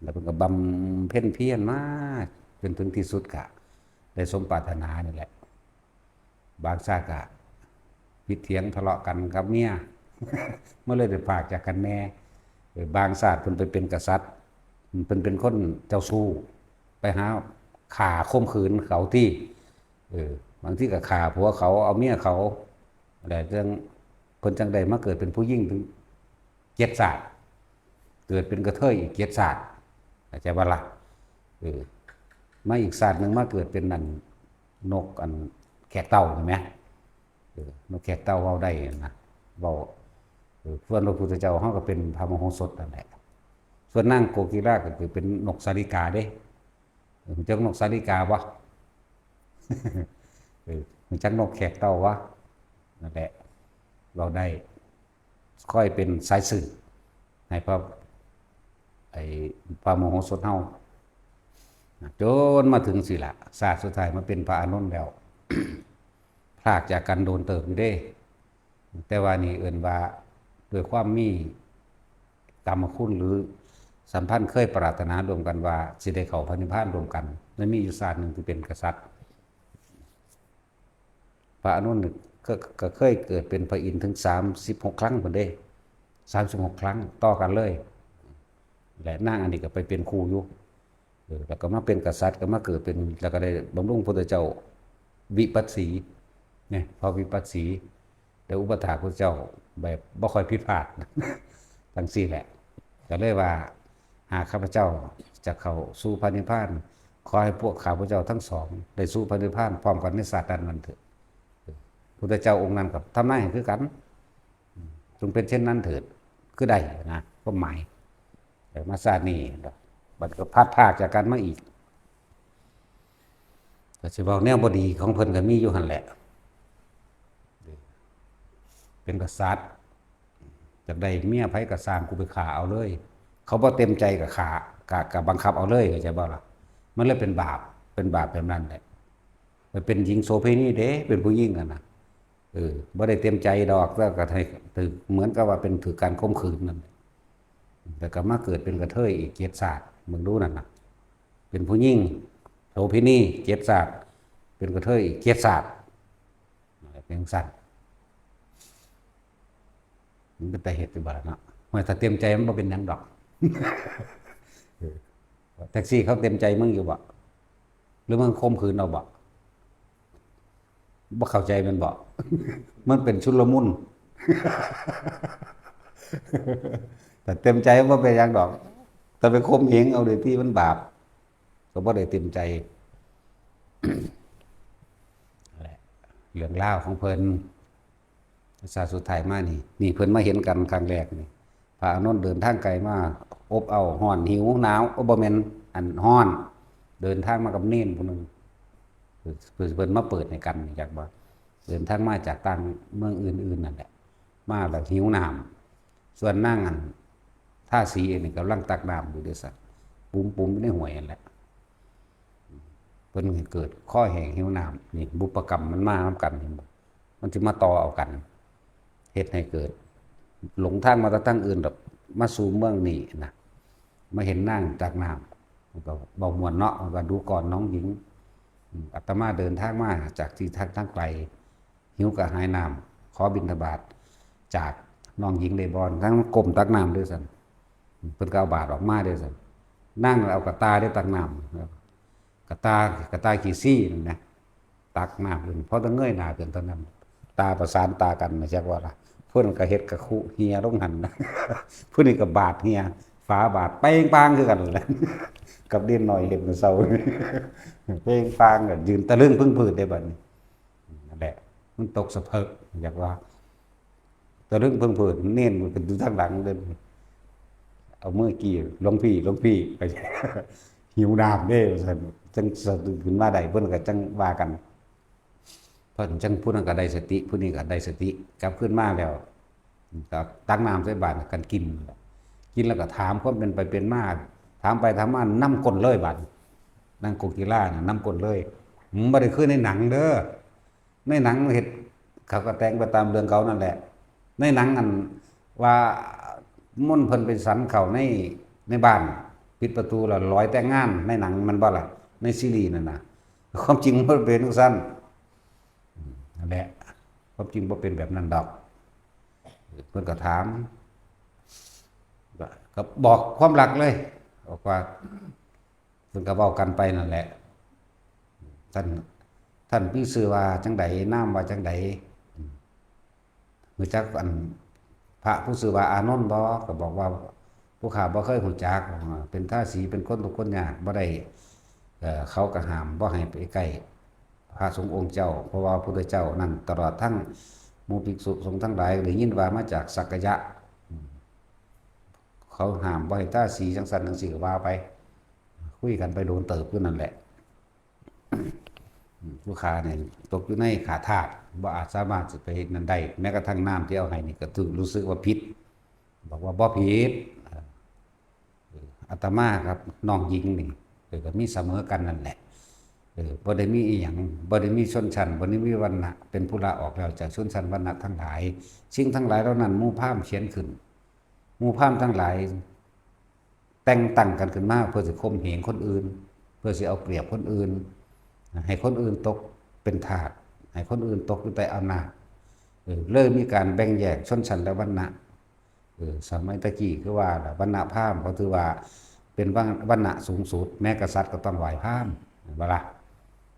ແລ້ວເພິ່ນກໍບຳເພັນພຽນມາຈົນເຖິງທີ່ສຸດ ກະໄດ້ສົມປາດຖະໜານີ້ແຫຼະ. ບາງຊາດກະຜິດຖຽງທະເລາະກັນກັບເມຍ ມັນເລີຍໄດ້ພາກຈາກກັນແດ່. ເອີ ບາງຊາດເພິ່ນໄປເປັນກະສັດ ເພິ່ນເປັນຄົນເຈົ້າຊູ້ ໄປຫາຂ້າຂົ່ມຂືນເຂົາຕິ ເອີ ບາງທີກໍຂ້າຜົວເຂົາ ເອົາເມຍເຂົາ ແລ້ວຈັ່ງ ເພິ່ນຈັ່ງໄດ້ມາເກີດເປັນຜູ້ຍິງເຈັດຊາດ. ເກີດເປັນກະເທີຍອີກເຈັດຊາດ ເຂົ້າໃຈບໍ່ລະ? ເອີ ມາອີກຊາດໜຶ່ງມາເກີດເປັນອັນ ນົກອັນແຂກເຕົ້ານີ້ແໝ ເອີ ນົກແຂກເຕົ້າເວົ້າໄດ້ນະ ເວົ້າ ເອີ ສ່ວນພະພຸດທະເຈົ້າເຮົາກໍເປັນພະມະໂຫສົດນັ້ນແຫຼະ. ສ່ວນນາງໂກກິລາກໍຄືເປັນນົກສາລິກາເດ້. ເອີ ຮູ້ຈັກນົກສາລິກາບໍ່? ເອີ ຮູ້ຈັກນົກແຂກເຕົ້າບໍ່? ນັ້ນແຫຼະ ເວົ້າໄດ້ ຄອຍເປັນສາຍສືບໃຫ້ພະ ໄອ້ ພະມະໂຫສົດເຮົາ ຈົນມາເຖິງຊີ້ລະ ຊາດສຸດທ້າຍມາເປັນພະອານົນແລ້ວ ພລາກຈາກກັນໂດນເຕີບຢູ່ເດ້. ແຕ່ວ່ານີ້ເອີ້ນວ່າ ດ້ວຍຄວາມມີກຳມະຄຸນ ຫຼື ສຳພັນເຄີຍປາດຖະໜາຮ່ວມກັນວ່າ ຊິໄດ້ເຂົ້າພະນິບພານຮ່ວມກັນ ແລະ ມີຢູ່ຊາດໜຶ່ງທີ່ເປັນກະສັດ ພະອານົນນີ້ ກໍ ກໍເຄີຍເກີດເປັນພະອິນເຖິງສາມສິບຫົກຄັ້ງພຸ້ນເດ້ ສາມສິບຫົກຄັ້ງຕໍ່ກັນເລີຍ ແລະ ນາງອັນນີ້ກໍໄປເປັນຄູຢູ່ ເອີ ແລ້ວກໍມາເປັນກະສັດ ກໍມາເກີດເປັນ ແລ້ວກໍໄດ້ບຳລຸງພຸດທະເຈົ້າວິປັດສີ ເນ ພະວິປັດສີ ໄດ້ອຸປະຖາກພຸດທະເຈົ້າແບບບໍ່ຄ່ອຍຜິດພາດ ຈັ່ງຊີ້ແຫຼະ ກໍເລີຍວ່າ ຫາກຂ້າພະເຈົ້າຈະເຂົ້າສູ່ພະນິບພານ ຂໍໃຫ້ພວກຂ້າພະເຈົ້າທັງສອງໄດ້ສູ່ພະນິບພານພ້ອມກັນໃນຊາດນັ້ນເທີດ. ພຸດທະເຈົ້າອົງນັ້ນກໍທຳນາຍໃຫ້ຄືກັນ ຈົ່ງເປັນເຊັ່ນນັ້ນເທີດ ຄືໄດ້ນະ ຄວາມໝາຍ. ເອີ ມາຊາດນີ້ ບັດກໍພັດພາກຈາກກັນມາອີກ ກໍຊິເວົ້າແນວບໍ່ດີຂອງເພິ່ນກໍມີຢູ່ຫັ້ນແຫຼະ ເປັນກະສັດ ຢາກໄດ້ເມຍໃຜກໍຊ່າງ ກູໄປຂ້າເອົາເລີຍ ເຂົາບໍ່ເຕັມໃຈກໍຂ້າ ກະ ກະບັງຄັບເອົາເລີຍ ເຂົ້າໃຈບໍ່ລະ? ມັນເລີຍເປັນບາບ ເປັນບາບແບບນັ້ນແຫຼະ ໄປເປັນຍິງໂສເພນີເດ້ ເປັນຜູ້ຍິງຫັ້ນນະ ເອີ ບໍ່ໄດ້ເຕັມໃຈດອກ ແຕ່ກໍໃຫ້ຖືກ ເໝືອນກັບວ່າເປັນຖືກການຂົ່ມຂືນນັ້ນ ແລ້ວກໍມາເກີດເປັນກະເທີຍອີກເຈັດຊາດ ເບິ່ງດູນັ້ນນະ ເປັນຜູ້ຍິງໂສເພນີເຈັດຊາດ ເປັນກະເທີຍອີກເຈັດຊາດ ເປັນຈັ່ງຊັ້ນ ມັນເປັນຕາເຮັດຢູ່ບໍ່ລະເນາະ? ໂອ້ຍ ຖ້າເຕັມໃຈມັນບໍ່ເປັນຫຍັງດອກ ເອີ ແທັກຊີເຂົາເຕັມໃຈມຶງຢູ່ບໍ່? ຫຼືມຶງຂົ່ມຂືນເອົາບໍ່? ບໍ່ເຂົ້າໃຈແມ່ນບໍ່? ມັນເປັນຊຸນລະມຸນ ຖ້າເຕັມໃຈບໍ່ເປັນຫຍັງດອກ ຖ້າໄປຂົ່ມເຫງເອົາໂດຍທີ່ມັນບາບ ກໍບໍ່ໄດ້ເຕັມໃຈ ແຫຼະ ເລື່ອງລາວຂອງເພິ່ນ ຊາດສຸດທ້າຍມານີ້ ນີ້ເພິ່ນມາເຫັນກັນຄັ້ງແລກນີ້ ພະອານົນເດີນທາງໄກມາ ອົບເອົາ ຮ້ອນ ຫິວ ໜາວ ໂອ ບໍ່ແມ່ນ ອັນ ຮ້ອນ ເດີນທາງມາກັບເນນຜູ້ໜຶ່ງ ເພິ່ນ ເພິ່ນມາເປີດໃຫ້ກັນ ຈັກວ່າເດີນທາງມາຈາກຕ່າງເມືອງອື່ນໆນັ້ນແຫຼະ ມາແລ້ວຫິວນ້ຳ ສ່ວນນາງອັນທາສີເອງນີ້ກຳລັງຕັກນ້ຳຢູ່ເດ້ຊັ້ນ ປຸ້ມໆຢູ່ໃນຫ້ວຍຫັ້ນແຫຼະ ເພິ່ນເກີດຄໍແຫ້ງຫິວນ້ຳ ນີ້ບຸບປະກຳມັນມານຳກັນ ເຫັນບໍ່? ມັນຊິມາຕໍ່ເອົາກັນ ເຮັດໃຫ້ເກີດ ຫຼົງທາງມາແຕ່ທາງອື່ນ ແລ້ວມາສູ່ເມືອງນີ້ນະ ມາເຫັນນາງຕັກນ້ຳ ມັນກໍເວົ້າມ່ວນເນາະ ວ່າດູກ່ອນນ້ອງຍິງ ອາດຕະມາເດີນທາງມາຈາກທີ່ທາງ ທາງໄກ ຫິວກະຫາຍນ້ຳ ຂໍບິນທະບາດຈາກນ້ອງຍິງໄດ້ບໍ່? ນາງກ້ມຕັກນ້ຳເດ້ຊັ້ນ ເພິ່ນກໍເອົາບາດອອກມາເດ້ຊັ້ນ ນາງເອົາກະຕ່າເດ້ຕັກນ້ຳ ກະຕ່າ ກະຕ່າຂີ້ຊີ້ນັ້ນນະ ຕັກນ້ຳຂຶ້ນ ພໍແຕ່ເງີຍໜ້າຂຶ້ນເທົ່ານັ້ນ ຕາປະສານຕາກັນ ຈັກວ່າລະ ຜູ້ນັ້ນກໍເຮັດກະຄຸເຮຍລົງຫັ້ນ ຜູ້ນີ້ກໍບາດເຮຍ ຝາບາດເປ່ງປາງຄືກັນແຫຼະ ກັບເນນນ້ອຍເຮັດມື້ເຊົ້າ ເປ່ງປາງ ກໍຢືນຕະລຶງເພິ່ງພືດເດ້ບັດນີ້ ນັ້ນແຫຼະ ມັນຕົກສະເພີ ຢາກວ່າ ຕະລຶງເພິ່ງເພີດ ເນນມັນກໍຢູ່ທາງຫຼັງເດີ ເອົາມືກີ້ ຫຼວງພີ່ ຫຼວງພີ່ ໄປ ຫິວນ້ຳເດ້ ວ່າຊັ້ນ ຈັ່ງສະດຸ້ງຂຶ້ນມາໄດ້ ເພິ່ນກໍຈັ່ງວ່າກັນ ເພິ່ນຈັ່ງ ຜູ້ນັ້ນກໍໄດ້ສະຕິ ຜູ້ນີ້ກໍໄດ້ສະຕິ ກັບຄືນມາແລ້ວ ກໍຕັກນ້ຳໃສ່ບາດກັນກິນ ກິນແລ້ວກໍຖາມຄວາມເປັນໄປເປັນມາ ຖາມໄປຖາມມານຳກົ້ນເລີຍບາດ ນາງໂກກິລານະນຳກົ້ນເລີຍ ບໍ່ໄດ້ຄືໃນໜັງເດີ ໃນໜັງເຮັດ ເຂົາກໍແຕ່ງໄປຕາມເລື່ອງເຂົານັ້ນແຫຼະ ໃນໜັງອັນວ່າມົນເພິ່ນໄປສັນເຂົ້າໃນ ໃນບ້ານ ປິດປະຕູແລ້ວລອຍແຕ່ງງານ ໃນໜັງແມ່ນບໍ່ລະ ໃນຊີຣີນັ້ນນະ ຄວາມຈິງມັນບໍ່ເປັນຈັ່ງຊັ້ນ ນັ້ນແຫຼະ ຄວາມຈິງບໍ່ເປັນແບບນັ້ນດອກ ເພິ່ນກໍຖາມ ກໍ ກໍບອກຄວາມລັບເລີຍ ບອກວ່າ ເພິ່ນກໍເວົ້າກັນໄປນັ້ນແຫຼະ ທ່ານ ທ່ານມີຊື່ວ່າຈັ່ງໃດ ນາມວ່າຈັ່ງໃດ ຮູ້ຈັກອັນພະຜູ້ຊື່ວ່າອານົນບໍ່? ກໍບອກວ່າ ຜູ້ຂ້າບໍ່ເຄີຍຮູ້ຈັກ ເປັນທາສີ ເປັນຄົນທຸກຄົນຍາກ ບໍ່ໄດ້ ເອີ ເຂົາກໍຫ້າມບໍ່ໃຫ້ໄປໃກ້ພະສົງອົງເຈົ້າ ເພາະວ່າພະພຸດທະເຈົ້ານັ້ນ ຕະຫຼອດທັງໝູ່ພິກສຸສົງທັງຫຼາຍ ໄດ້ຍິນວ່າມາຈາກສັກກະຍະ ເຂົາຫ້າມບໍ່ໃຫ້ທາສີ ຈັ່ງຊັ້ນຈັ່ງຊີ້ ກໍວ່າໄປ ຄຸຍກັນໄປໂດນເຕີບຢູ່ນັ້ນແຫຼະ. ຜູ້ຂ້ານີ້ຕົກຢູ່ໃນຂ້າທາດ ບໍ່ອາດສາມາດຊິໄປເຮັດນັ້ນໄດ້ ແມ້ກະທັ່ງນ້ຳທີ່ເອົາໃຫ້ນີ້ກໍຖືກ ຮູ້ສຶກວ່າຜິດ ບອກວ່າບໍ່ຜິດ ເອີ ອາດຕະມາກັບນ້ອງຍິງນີ້ ເອີ ກໍມີສະເໝີກັນນັ້ນແຫຼະ ເອີ ບໍ່ໄດ້ມີອີ່ຫຍັງ ບໍ່ໄດ້ມີຊົນຊັ້ນ ບໍ່ໄດ້ມີວັນນະ ເປັນຜູ້ລາອອກແລ້ວຈາກຊົນຊັ້ນວັນນະທັງຫຼາຍ ສິ່ງທັງຫຼາຍເຫຼົ່ານັ້ນ ໝູ່ພາມຂຽນຂຶ້ນ ໝູ່ພາມທັງຫຼາຍ ແຕ່ງຕັ້ງກັນຂຶ້ນມາເພື່ອຊິຂົ່ມເຫງຄົນອື່ນ ເພື່ອຊິເອົາປຽບຄົນອື່ນ ໃຫ້ຄົນອື່ນຕົກເປັນທາດ ໃຫ້ຄົນອື່ນຕົກຢູ່ໃຕ້ອຳນາດ ເອີ ເລີຍມີການແບ່ງແຍກຊົນຊັ້ນ ແລະ ວັນນະ ເອີ ສະໄໝຕະກີ້ຄືວ່າລະ ວັນນະພາມເຂົາຖືວ່າເປັນວັນ ວັນນະສູງສຸດ ແມ້ກະສັດກໍຕ້ອງໄຫວ້ພາມ ແມ່ນບໍ່ລະ?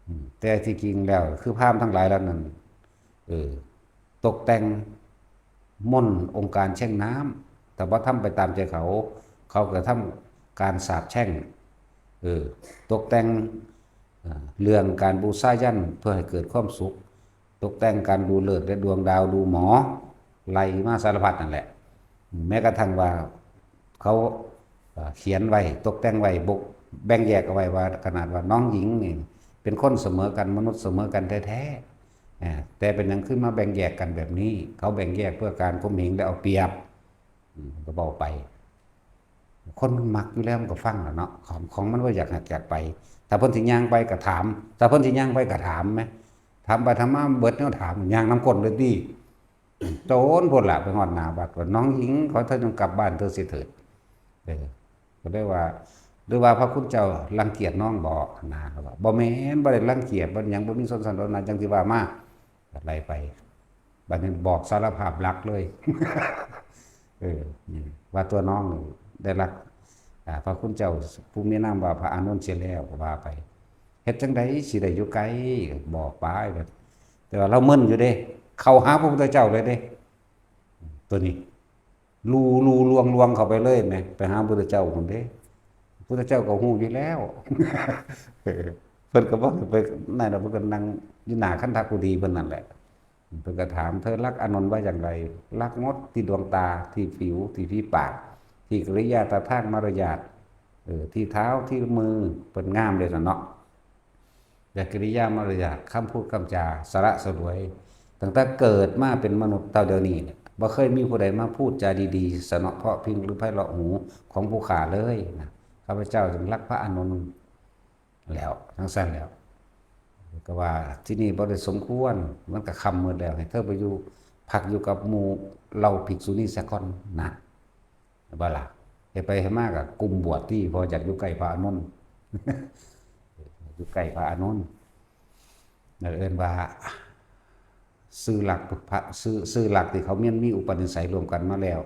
ອືມ ແຕ່ທີ່ຈິງແລ້ວຄືພາມທັງຫຼາຍເຫຼົ່ານັ້ນ ເອີ ຕົກແຕ່ງມົນອົງການແຊ່ງນ້ຳ ຖ້າບໍ່ທຳໄປຕາມໃຈເຂົາ ເຂົາກໍທຳການສາບແຊ່ງ ເອີ ຕົກແຕ່ງ ເອີ ເລື່ອງການບູຊາຢັນເພື່ອໃຫ້ເກີດຄວາມສຸກ ຕົກແຕ່ງການດູເລີກ ແລະ ດວງດາວດູໝໍ ໄລ່ມາສາລະພັດນັ້ນແຫຼະ ແມ້ກະທັ່ງວ່າເຂົາ ເອີ ຂຽນໄວ້ ຕົກແຕ່ງໄວ້ ບົກ ແບ່ງແຍກເອົາໄວ້ວ່າ ຂະໜາດວ່ານ້ອງຍິງນີ້ເປັນຄົນສະເໝີກັນ ມະນຸດສະເໝີກັນແທ້ໆ ແຕ່ເປັນຫຍັງຄືມາແບ່ງແຍກກັນແບບນີ້? ເຂົາແບ່ງແຍກເພື່ອການຂົ່ມເຫງ ແລະ ເອົາປຽບ ອືມ ກໍເວົ້າໄປ ຄົນມັນມັກຢູ່ແລ້ວ ມັນກໍຟັງແຫຼະເນາະ ຂອງ ຂອງມັນບໍ່ຢາກຮັກຢາກໄປ ຖ້າເພິ່ນຊິຍ່າງໄປກໍຖາມ ຖ້າເພິ່ນຊິຍ່າງໄປກໍຖາມແມ ຖາມໄປຖາມມາເບິດແນວຖາມ ຍ່າງນຳກົ້ນເລີຍຕິ ໂຕນພຸ້ນລະ ໄປຮອດໜ້າວັດ ວ່າ ນ້ອງຍິງ ຂໍເທີ້ນກັບບ້ານເທີເສຍເຖີດ ເອີ ກໍເລີຍວ່າ ຫຼືວ່າພະຄຸນເຈົ້າລັງກຽດນ້ອງບໍ? ນາກໍວ່າ ບໍ່ແມ່ນ ບໍ່ໄດ້ລັງກຽດ ບໍ່ຫຍັງ ບໍ່ມີຊົນຊັ້ນວັນນະ ຈັ່ງທີ່ວ່າມາ ກໍໄລ່ໄປ ບັດນີ້ບອກສາລະພາບລັກເລີຍ ເອີ ວ່າຕົວນ້ອງໄດ້ລັກ ອາ ພະຄຸນເຈົ້າຜູ້ມີນາມວ່າພະອານົນເສຍແລ້ວ ກໍວ່າໄປ ເຮັດຈັ່ງໃດຊິໄດ້ຢູ່ໃກ້ ບອກໄປ ແຕ່ວ່າລາວມຶນຢູ່ເດ້ ເຂົ້າຫາພະພຸດທະເຈົ້າເລີຍເດ້ ຕົວນີ້ ລູລູລວງລວງເຂົ້າໄປເລີຍແໝ ໄປຫາພຸດທະເຈົ້າພຸ້ນເດ້ ພຸດທະເຈົ້າກໍຮູ້ຢູ່ແລ້ວ ເອີ ເພິ່ນກໍບໍ່ໄປນັ້ນດອກ ເພິ່ນກໍນັ່ງຢູ່ໜ້າຄັນທະກຸຕີເພິ່ນນັ້ນແຫຼະ ເພິ່ນກໍຖາມ ເທີລັກອານົນວ່າຢ່າງໃດ? ລັກໝົດ ທີ່ດວງຕາ ທີ່ຜິວ ທີ່ຝີປາກ ທີ່ກິລິຍາທ່າທາງມາລະຍາດ ເອີ ທີ່ເທົ້າ ທີ່ມື ເພິ່ນງາມເດ້ຊັ້ນເນາະ. ແລະ ກິລິຍາມາລະຍາດ ຄຳພູດຄຳຈາສະຫຼະສະຫຼວຍ ຕັ້ງແຕ່ເກີດມາເປັນມະນຸດເທົ່າດຽວນີ້ ບໍ່ເຄີຍມີຜູ້ໃດມາພູດຈາດີໆ ສະເນາະເພາະພິ່ງ ຫຼື ໄພເລາະຫູຂອງຜູ້ຂ້າເລີຍນະ. ຂ້າພະເຈົ້າຈຶ່ງລັກພະອານົນແລ້ວ ຈັ່ງຊັ້ນແລ້ວ ກໍວ່າທີ່ນີ້ບໍ່ໄດ້ສົມຄວນ ມັນກໍຄ່ຳມືດແລ້ວ ໃຫ້ເທີໄປຢູ່ ພັກຢູ່ກັບໝູ່ເຫຼົ່າພິກສຸນີສາກ່ອນນະ. ບໍ່ລະ ເຮັດໄປເຮັດມາກໍກຸ້ມບວດຕິ ເພາະຢາກຢູ່ໃກ້ພະອານົນ ຢູ່ໃກ້ພະອານົນ ນັ້ນເອີ້ນວ່າ ຊື່ລັກ ພະ ຊື່ ຊື່ລັກທີ່ເຂົາມີ ມີອຸປະນິໄສຮ່ວມກັນມາແລ້ວ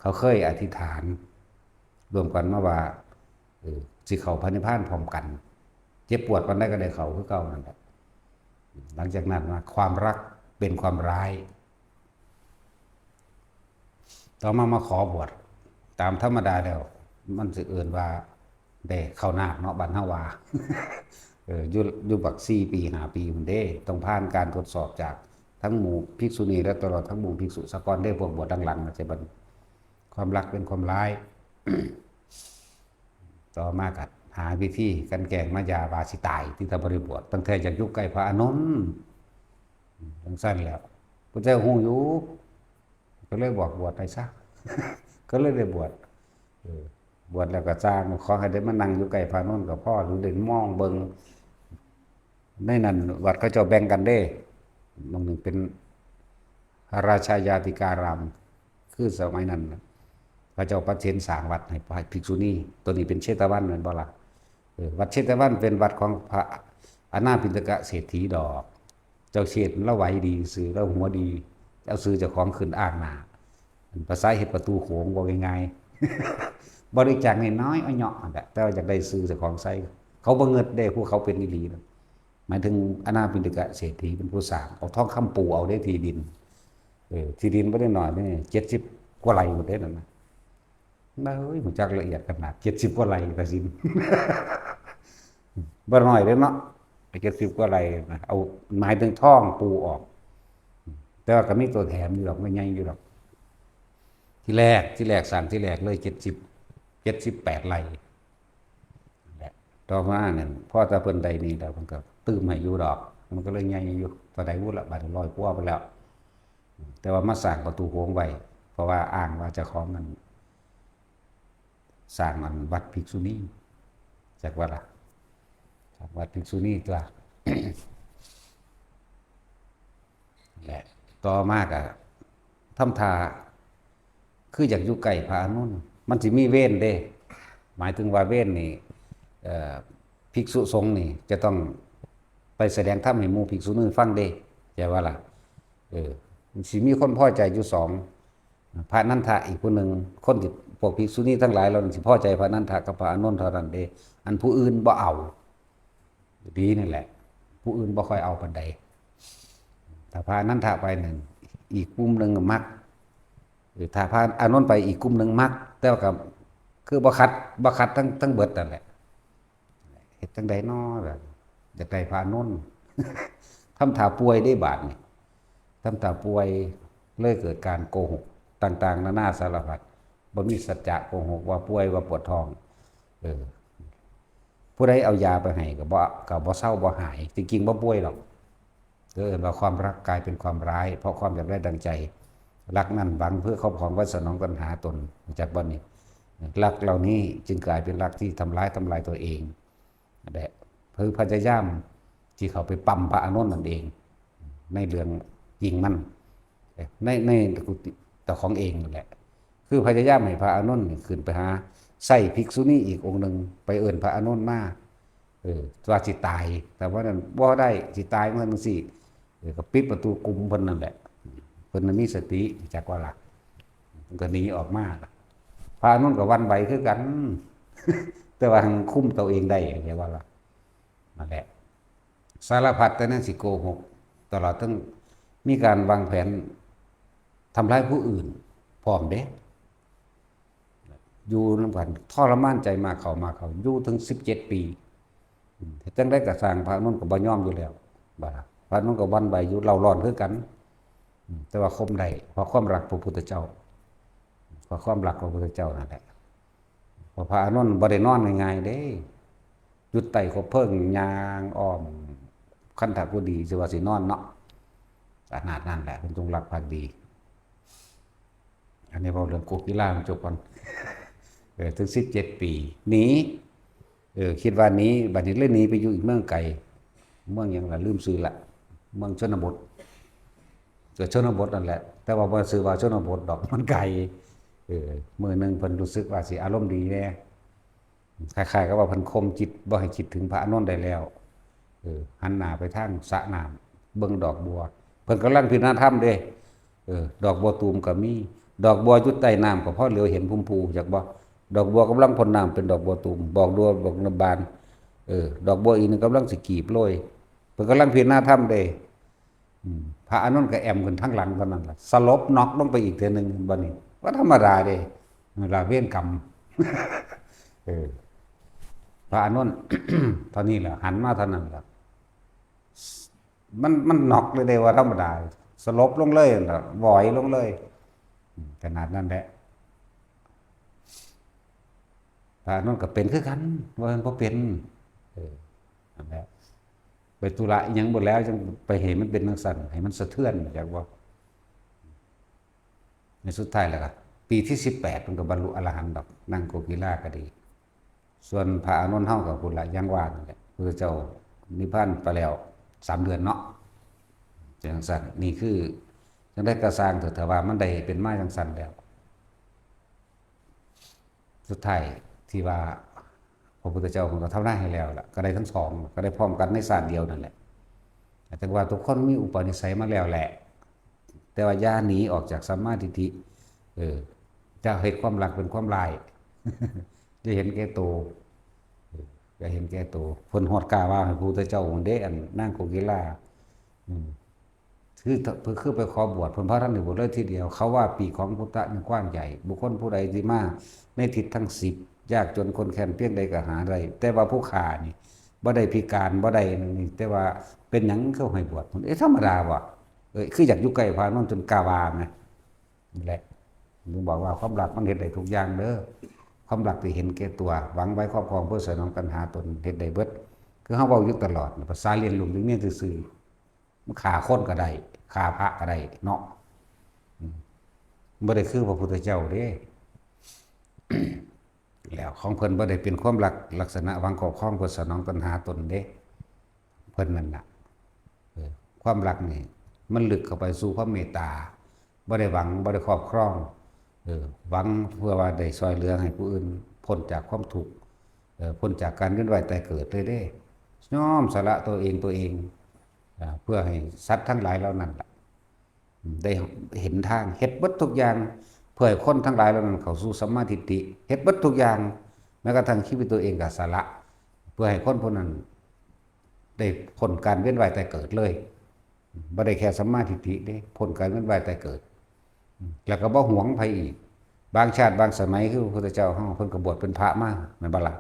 ເຂົາເຄີຍອະທິຖານຮ່ວມກັນມາວ່າ ເອີ ຊິເຂົ້າພະນິບພານພ້ອມກັນ ເຈັບປວດປານໃດກໍໄດ້ເຂົ້າຄືເກົ່ານັ້ນແຫຼະ. ຫຼັງຈາກນັ້ນມາ ຄວາມລັກເປັນຄວາມຮ້າຍ ຕໍ່ມາມາຂໍບວດ ຕາມທຳມະດາແລ້ວ ມັນຊິເອີ້ນວ່າໄດ້ເຂົ້ານາກເນາະ ບ້ານເຮົາວ່າ ເອີ ຢູ່ ຢູ່ບັກສີ່ປີຫ້າປີພຸ້ນເດ້ ຕ້ອງຜ່ານການທົດສອບຈາກທັງໝູ່ພິກສຸນີ ແລະ ຕະຫຼອດທັງໝູ່ພິກສຸສາກ່ອນເດ້ ພວກບວດຫຼັງໆ ວ່າຊັ້ນ ຄວາມລັກເປັນຄວາມຮ້າຍ. ຕໍ່ມາກໍຫາວິທີກັນແກລ້ງມາຢາວ່າຊິຕາຍ ທີ່ຖ້າບໍ່ໄດ້ບວດ ຕັ້ງແຕ່ຢາກຢູ່ໃກ້ພະອານົນ ຈັ່ງຊັ້ນແຫຼ້ວ ພຸດທະເຈົ້າຮູ້ຢູ່ ກໍເລີຍບອກບວດໄປຊະ ກໍເລີຍໄດ້ບວດ ເອີ ບວດແລ້ວກໍຊ່າງ ຂໍໃຫ້ໄດ້ມານັ່ງຢູ່ໃກ້ພະອານົນກໍພໍ ຫຼືໄດ້ມອງເບິ່ງ ໃນນັ້ນວັດເຂົາເຈົ້າແບ່ງກັນເດ້ ໝ່ອງໜຶ່ງເປັນ ລາຊາຍາຕິກາຣາມ ຄືສະໄໝນັ້ນເຂົາເຈົ້າປະເທນສ້າງວັດໃຫ້ພະພິກສຸນີ ຕົວນີ້ເປັນເຊຕະວັນແມ່ນບໍ່ລະ? ເອີ ວັດເຊຕະວັນເປັນວັດຂອງພະອະນາພິນດະກະເສດຖີດອກ ເຈົ້າເຊດລາວໄຫວດີຊື່ ລາວຫົວດີ ເອົາຊື່ເຈົ້າຂອງຂຶ້ນອ້າງໜ້າ ພາສາເຮັດປະຕູໂຂງ ເວົ້າງ່າຍໆ ບໍລິຈາກນ້ອຍໆ ເອາະເຍາະຫັ້ນແຫຼະ ແຕ່ວ່າຢາກໄດ້ຊື່ເຈົ້າຂອງໃສ່ ເຂົາບໍ່ເງິດເດ້ ພວກເຂົາເປັນອີ່ຫຼີນະ ໝາຍເຖິງອະນາພິນດະກະເສດຖີເປັນຜູ້ສ້າງ ເອົາທອງຄຳປູເອົາເດ້ທີ່ດິນ ເອີ ທີ່ດິນບໍ່ໄດ້ໜ້ອຍເດ້ ເຈັດສິບກວ່າໄຮ່ພຸ້ນເດ້ນັ້ນນະ. ເອີຍ ຮູ້ຈັກລະອຽດຂະໜາດ ເຈັດສິບກວ່າໄລ່ ຕາສິນ ບໍ່ນ້ອຍເດ້ເນາະ ເຈັດສິບກວ່າໄລ່ນະ ເອົາ ໝາຍເຖິງທ້ອງປູອອກ ແຕ່ວ່າກໍມີຕົວແຖມຢູ່ດອກ ມັນໃຫຍ່ຢູ່ດອກ ທີແລກ ທີແລກ ສ້າງທີແລກເລີຍ ເຈັດສິບ ເຈັດສິບແປດໄລ່ ແລະ ຕໍ່ມານັ້ນ ພໍແຕ່ເພິ່ນໄດ້ນີ້ແລ້ວ ເພິ່ນກໍຕື່ມໃຫ້ຢູ່ດອກ ມັນກໍເລີຍໃຫຍ່ຢູ່ ເທົ່າໃດບໍ່ລະ ບາດນີ້ ຮ້ອຍກວ່າໄປແລ້ວ ແຕ່ວ່າມາສ້າງປະຕູໂຂງໄວ້ ເພາະວ່າອ້າງວ່າເຈົ້າຂອງນັ້ນ ສ້າງອັນວັດພິກສຸນີ ຈັກວ່າລະ ສ້າງວັດພິກສຸນີຕົວະ ແລະ ຕໍ່ມາກະທຳທ່າ ຄືຢາກຢູ່ໃກ້ພະອານົນ ມັນຊິມີເວນເດ້ ໝາຍເຖິງວ່າເວນນີ້ ເອີ ພິກສຸສົງນີ້ຈະຕ້ອງໄປສະແດງທຳໃຫ້ໝູ່ພິກສຸນີຟັງເດ້ ເຈົ້າວ່າລະ ເອີ ມັນຊິມີຄົນພໍໃຈຢູ່ສອງ ພະນັນທະອີກຜູ້ໜຶ່ງ ຄົນທີ່ພວກພິກສຸນີທັງຫຼາຍເຫຼົ່ານັ້ນຊິພໍໃຈພະນັນທະກັບພະອານົນເທົ່ານັ້ນເດ້ ອັນຜູ້ອື່ນບໍ່ເອົາ ດີນັ້ນແຫຼະ ຜູ້ອື່ນບໍ່ຄ່ອຍເອົາປານໃດ ຖ້າພະອານັນທະໄປນັ້ນ ອີກກຸ່ມໜຶ່ງມັກ ເອີ ຖ້າພະອານົນໄປ ອີກກຸ່ມໜຶ່ງມັກ ແຕ່ວ່າກໍຄືບໍ່ຂັດ ບໍ່ຂັດທັງ ທັງເບິດນັ້ນແຫຼະ ເຮັດຈັ່ງໃດນໍ ຢາກໄດ້ພະອານົນ ທຳທ່າປ່ວຍເດ້ບາດນີ້ ທຳທ່າປ່ວຍ ເລີຍເກີດການໂກຫົກຕ່າງໆນານາສາລະພັດ ບໍ່ມີສັດຈະ ໂກຫົກວ່າປ່ວຍ ວ່າປວດທ້ອງ ເອີ ຜູ້ໃດເອົາຢາໄປໃຫ້ກໍບໍ່ ກໍບໍ່ເຊົາບໍ່ຫາຍ ທີ່ຈິງບໍ່ປ່ວຍດອກ ເອີ້ນວ່າຄວາມລັກກາຍເປັນຄວາມຮ້າຍ ເພາະຄວາມຢາກໄດ້ດັ່ງໃຈ ລັກນັ້ນຫວັງເພື່ອຄອບຄອງໄວ້ສະໜອງຕັນຫາຕົນ ຮູ້ຈັກບໍ່ນີ້? ລັກເຫຼົ່ານີ້ຈຶ່ງກາຍເປັນລັກທີ່ທຳລາຍ ທຳລາຍຕົວເອງ ແລະ ຄືພະຍາຍາມທີ່ເຂົ້າໄປປ້ຳພະອານົນນັ້ນເອງ ໃນເລື່ອງຈິງມັນ ໃນ ໃນກຸຕິເຈົ້າຂອງເອງນັ້ນແຫຼະ ຄືພະຍາຍາມໃຫ້ພະອານົນນີ້ຂຶ້ນໄປຫາ ໃຊ້ພິກສຸນີອີກອົງໜຶ່ງ ໄປເອີ້ນພະອານົນມາ ເອີ ວ່າຊິຕາຍ ແຕ່ວ່ານັ້ນບໍ່ໄດ້ ຊິຕາຍ ວ່າຈັ່ງຊີ້ ເອີ ກໍປິດປະຕູກຸມເພິ່ນນັ້ນແຫຼະ ເພິ່ນນະມີສະຕິ ຈັກວ່າລະ ເພິ່ນກໍໜີອອກມາ ພະອານົນກໍຫວັ່ນໄຫວຄືກັນ ແຕ່ວ່າຫັ້ນຄຸມຕົວເອງໄດ້ ເຫັນວ່າລະ ນັ້ນແຫຼະ ສາລະພັດແຕ່ແນວຊິໂກຫົກ ຕະຫຼອດທັງມີການວາງແຜນທຳລາຍຜູ້ອື່ນພ້ອມເດ້ ຢູ່ນຳກັນ ທໍລະມານໃຈມາເຂົ້າ ມາເຂົ້າ ຢູ່ເຖິງສິບເຈັດປີ ເຮັດຈັ່ງໃດກໍຊ່າງ ພະອານົນກໍບໍ່ຍອມຢູ່ແລ້ວ ບາດພະອານົນກໍຫວັ່ນໄຫວຢູ່ ເລົ່າຮ້ອນຄືກັນ ແຕ່ວ່າຂົ່ມໄດ້ ເພາະຄວາມລັກພະພຸດທະເຈົ້າ ເພາະຄວາມລັກພະພຸດທະເຈົ້ານັ້ນແຫຼະ ເພາະພະອານົນບໍ່ໄດ້ນອນງ່າຍໆເດ້ ຢູ່ໃຕ້ຄົບເພີງ ຍ່າງອ້ອມຄັນທະກຸດີ ຊິວ່າຊິນອນເນາະ ຂະໜາດນັ້ນແຫຼະ ເພິ່ນຈົງລັກພັກດີ. ອັນນີ້ເວົ້າເລື່ອງໂກກິລາໃຫ້ຈົບກ່ອນ ເອີ ເຖິງສິບເຈັດປີ ໜີ ເອີ ຄິດວ່າໜີ ບາດນີ້ເລີຍໜີໄປຢູ່ອີກເມືອງໄກ ເມືອງຫຍັງລະ ລືມຊື່ລະ ເມືອງຊົນນະບົດ ກໍຊົນນະບົດນັ້ນແຫຼະ ແຕ່ວ່າບໍ່ຊື່ວ່າຊົນນະບົດດອກ ມັນໄກ ເອີ ມື້ໜຶ່ງເພິ່ນຮູ້ສຶກວ່າຊິອາລົມດີແດ່ ຄ້າຍໆກັບວ່າເພິ່ນຂົ່ມຈິດບໍ່ໃຫ້ຄິດເຖິງພະອານົນໄດ້ແລ້ວ ເອີ ຫັນໜ້າໄປທາງສະນ້ຳ ເບິ່ງດອກບົວ ເພິ່ນກຳລັງພິຈາລະນາທຳເດ້ ເອີ ດອກບົວຕູມກໍມີ ດອກບົວຢູ່ໃຕ້ນ້ຳກໍພໍຫຼຽວເຫັນພູມພູ ຈັກບໍ່? ດອກບົວກຳລັງພົ້ນນ້ຳເປັນດອກບົວຕູມ ດອກບົວ ດອກບົວບານ ເອີ ດອກບົວອີກໜຶ່ງກຳລັງຊິກີບໂລຍ ເພິ່ນກຳລັງພິຈາລະນາທຳເດ້ ອືມ ພະອານົນກໍແອ່ມຂຶ້ນທາງຫຼັງເທົ່ານັ້ນລະ ສະຫຼົບນັອກລົງໄປອີກເທື່ອໜຶ່ງ ບັດນີ້ບໍ່ທຳມະດາເດ້ ລະເວນກຳ ເອີ ພະອານົນ ເທົ່ານີ້ລະ ຫັນມາເທົ່ານັ້ນລະ ມັນ ມັນນັອກເລີຍເດ້ ບໍ່ທຳມະດາ ສະຫຼົບລົງເລີຍລະ ຫວອຍລົງເລີຍ ອືມ ຂະໜາດນັ້ນແຫຼະ ພະອານົນກໍເປັນຄືກັນ ບໍ່ແມ່ນບໍ່ເປັນ ເອີ ນັ້ນແຫຼະ ໄປທຸລະອີ່ຫຍັງບໍ່ແລ້ວ ຈັ່ງໄປໃຫ້ມັນເປັນຈັ່ງຊັ້ນ ໃຫ້ມັນສະເທືອນ ຮູ້ຈັກບໍ່? ໃນສຸດທ້າຍແລ້ວກໍ ປີທີສິບແປດ ເພິ່ນກໍບັນລຸອະລະຫັນດອກ ນາງໂກກິລາກໍດີ ສ່ວນພະອານົນເຮົາກໍພຸ້ນລະ ຢ່າງວ່ານັ້ນແຫຼະ ພຸດທະເຈົ້ານິບພານໄປແລ້ວສາມເດືອນເນາະ ຈັ່ງຊັ້ນ ນີ້ຄື ຈັ່ງໃດກໍຊ່າງເຖາະ ຖ້າວ່າມັນໄດ້ເປັນມາຈັ່ງຊັ້ນແລ້ວ ສຸດທ້າຍທີ່ວ່າພະພຸດທະເຈົ້າເພິ່ນກໍທຳນາຍໃຫ້ແລ້ວລະ ກໍໄດ້ທັງສອງ ກໍໄດ້ພ້ອມກັນໃນຊາດດຽວນັ້ນແຫຼະ ແຕ່ວ່າທຸກຄົນມີອຸປະນິໄສມາແລ້ວແຫຼະ ແຕ່ວ່າຢ່າໜີອອກຈາກສຳມາທິດຖິ ເອີ ຢ່າເຮັດຄວາມລັກເປັນຄວາມຮ້າຍ ຢ່າເຫັນແກ່ໂຕ ເອີ ຢ່າເຫັນແກ່ໂຕ ເພິ່ນຮອດກ້າວ່າໃຫ້ພະພຸດທະເຈົ້າພຸ້ນເດ້ ອັນນາງໂກກິລາ ອືມ ຄື ຄືໄປຂໍບວດ ເພິ່ນພາກັນໄດ້ບວດເລີຍທີດຽວ. ເຂົາວ່າປີກຂອງພຸດທະນີ້ກວ້າງໃຫຍ່ ບຸກຄົນຜູ້ໃດທີ່ມາໃນທິດທັງສິບ ຍາກຈົນຄົນແຄ້ນພຽງໃດກໍຫາໄດ້ ແຕ່ວ່າຜູ້ຂ້ານີ້ບໍ່ໄດ້ພິການ ບໍ່ໄດ້ນັ້ນນີ້ ແຕ່ວ່າເປັນຫຍັງຄືໃຫ້ບວດ? ເອີ ທຳມະດາບໍ່? ເອີ ຄືຢາກຢູ່ໃກ້ພະອານານຈົນກ້າວ່າແມ. ນີ້ແຫຼະ ເພິ່ນບອກວ່າຄວາມລັກມັນເຮັດໄດ້ທຸກຢ່າງເດີ ຄວາມລັກທີ່ເຫັນແກ່ຕົວ ຫວັງໄວ້ຄອບຄອງເພື່ອສະໜອງຕັນຫາຕົນ ເຮັດໄດ້ເບິດ. ຄືເຮົາເວົ້າຢູ່ຕະຫຼອດ ພາສາລ້ຽງລູກລ້ຽງເມຍຊື່ໆ ມັນຂ້າຄົນກໍໄດ້ ຂ້າພະກໍໄດ້ເນາະ ອືມ ບໍ່ໄດ້ຄືພະພຸດທະເຈົ້າເດ້. ແລ້ວຂອງເພິ່ນບໍ່ໄດ້ເປັນຄວາມລັກລັກສະນະຫວັງຄອບຄອງເພື່ອສະໜອງຕັນຫາຕົນເດ້ ເພິ່ນນັ້ນນະ ເອີ ຄວາມລັກນີ້ມັນລຶກເຂົ້າໄປສູ່ຄວາມເມດຕາ ບໍ່ໄດ້ຫວັງ ບໍ່ໄດ້ຄອບຄອງ ເອີ ຫວັງເພື່ອວ່າໄດ້ຊ່ວຍເຫຼືອໃຫ້ຜູ້ອື່ນພົ້ນຈາກຄວາມທຸກ ເອີ ພົ້ນຈາກການວຽນວ່າຍຕາຍເກີດເລີຍເດ້. ຍອມສະຫຼະຕົວເອງ ຕົວເອງ ເອີ ເພື່ອໃຫ້ສັດທັງຫຼາຍເຫຼົ່ານັ້ນລະ ໄດ້ເຫັນທາງ ເຮັດເບິດທຸກຢ່າງ ເພື່ອໃຫ້ຄົນທັງຫຼາຍເຫຼົ່ານັ້ນເຂົ້າສູ່ສຳມາທິດຖິ ເຮັດເບິດທຸກຢ່າງ ແມ້ກະທັ່ງຊີວິດຕົວເອງກໍສະຫຼະ ເພື່ອໃຫ້ຄົນຜູ້ນັ້ນໄດ້ພົ້ນການວຽນວ່າຍຕາຍເກີດເລີຍ. ບໍ່ໄດ້ແຄ່ສຳມາທິດຖິເດ້ ພົ້ນການວຽນວ່າຍຕາຍເກີດ ແລ້ວກໍບໍ່ຫວງໃຜອີກ. ບາງຊາດບາງສະໄໝ ຄືພະພຸດທະເຈົ້າເຮົາ ເພິ່ນກໍບວດເປັນພະມາ ແມ່ນບໍ່ລະ?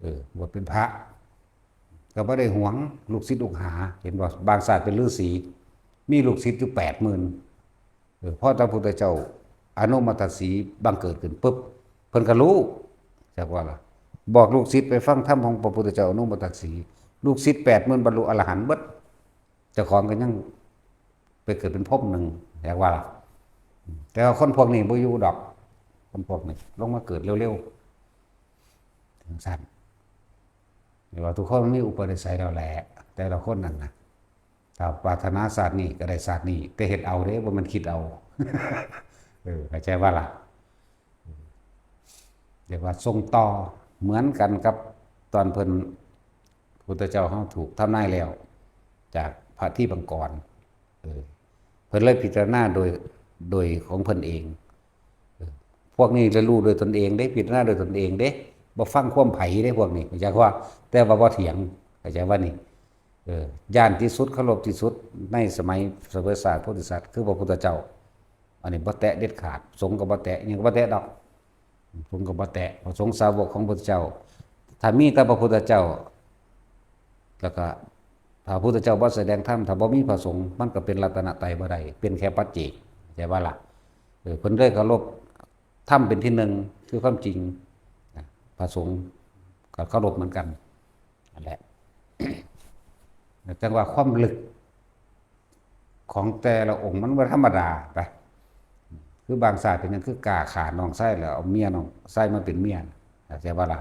ເອີ ບວດເປັນພະ ກໍບໍ່ໄດ້ຫວງລູກສິດລູກຫາ ເຫັນບໍ່? ບາງຊາດເປັນລືສີ ມີລູກສິດຢູ່ແປດໝື່ນ ເອີ ພໍພະພຸດທະເຈົ້າອະນຸມາຕະສີບັງເກີດຂຶ້ນປຶບ ເພິ່ນກໍຮູ້ ຈັກວ່າລະ ບອກລູກສິດໄປຟັງທຳຂອງພະພຸດທະເຈົ້າອະນຸມາຕະສີ ລູກສິດແປດໝື່ນບັນລຸອະລະຫັນເບິດ ເຈົ້າຂອງກໍຍັງໄປເກີດເປັນພົມໜຶ່ງ ແມ່ນວ່າລະ? ແຕ່ວ່າຄົນພວກນີ້ບໍ່ຢູ່ດອກ ຄົນພວກນີ້ລົງມາເກີດເລັວໆ ຈັ່ງຊັ້ນ. ແຕ່ວ່າທຸກຄົນມີອຸປະນິໄສແລ້ວແຫຼະ ແຕ່ລະຄົນນັ້ນນະ ຖ້າປາດຖະໜາຊາດນີ້ກໍໄດ້ຊາດນີ້ ແຕ່ເຮັດເອົາເດ້ ບໍ່ແມ່ນຄິດເອົາ ເອີ ເຂົ້າໃຈວ່າລະ? ເອີ ຮຽກວ່າສົ່ງຕໍ່ ເໝືອນກັນກັບຕອນເພິ່ນ ພຸດທະເຈົ້າເຮົາຖືກທຳນາຍແລ້ວຈາກພະທີບັງກອນ ເອີ ເພິ່ນເລີຍພິຈາລະນາໂດຍ ໂດຍຂອງເພິ່ນເອງ ເອີ ພວກນີ້ລະຮູ້ໂດຍຕົນເອງເດ້ ພິຈາລະນາໂດຍຕົນເອງເດ້ ບໍ່ຟັງຄວາມໃຜເດ້ພວກນີ້ ເຂົ້າໃຈວ່າ ແຕ່ວ່າບໍ່ຖຽງ ເຂົ້າໃຈວ່ານີ້? ເອີ ຢ້ານທີ່ສຸດ ເຄົາລົບທີ່ສຸດໃນສະໄໝສະເຫວຍຊາດໂພທິສັດ ຄືພະພຸດທະເຈົ້າ. ອັນນີ້ບໍ່ແຕະເດັດຂາດ ສົງກໍບໍ່ແຕະ ຫຍັງກໍບໍ່ແຕະດອກ ສົງກໍບໍ່ແຕະ ພະສົງສາວົກຂອງພະພຸດທະເຈົ້າ ຖ້າມີແຕ່ພະພຸດທະເຈົ້າ ແລ້ວກໍພະພຸດທະເຈົ້າບໍ່ສະແດງທຳ ຖ້າບໍ່ມີພະສົງ ມັນກໍເປັນລັດຕະນະໄຕບໍ່ໄດ້ ເປັນແຄ່ປັດເຈກ ເຂົ້າໃຈວ່າລະ? ເອີ ເພິ່ນເລີຍເຄົາລົບທຳເປັນທີໜຶ່ງ ຄືຄວາມຈິງ ນະ ພະສົງກໍເຄົາລົບເໝືອນກັນ ນັ້ນແຫຼະ ຈັ່ງວ່າຄວາມເລິກຂອງແຕ່ລະອົງມັນບໍ່ທຳມະດາໄດ໋ ຄືບາງຊາດເປັນຫຍັງຄືກ້າຂ້ານ້ອງຊາຍ ແລ້ວເອົາເມຍນ້ອງຊາຍມາເປັນເມຍ ເຂົ້າໃຈບໍ່ລະ?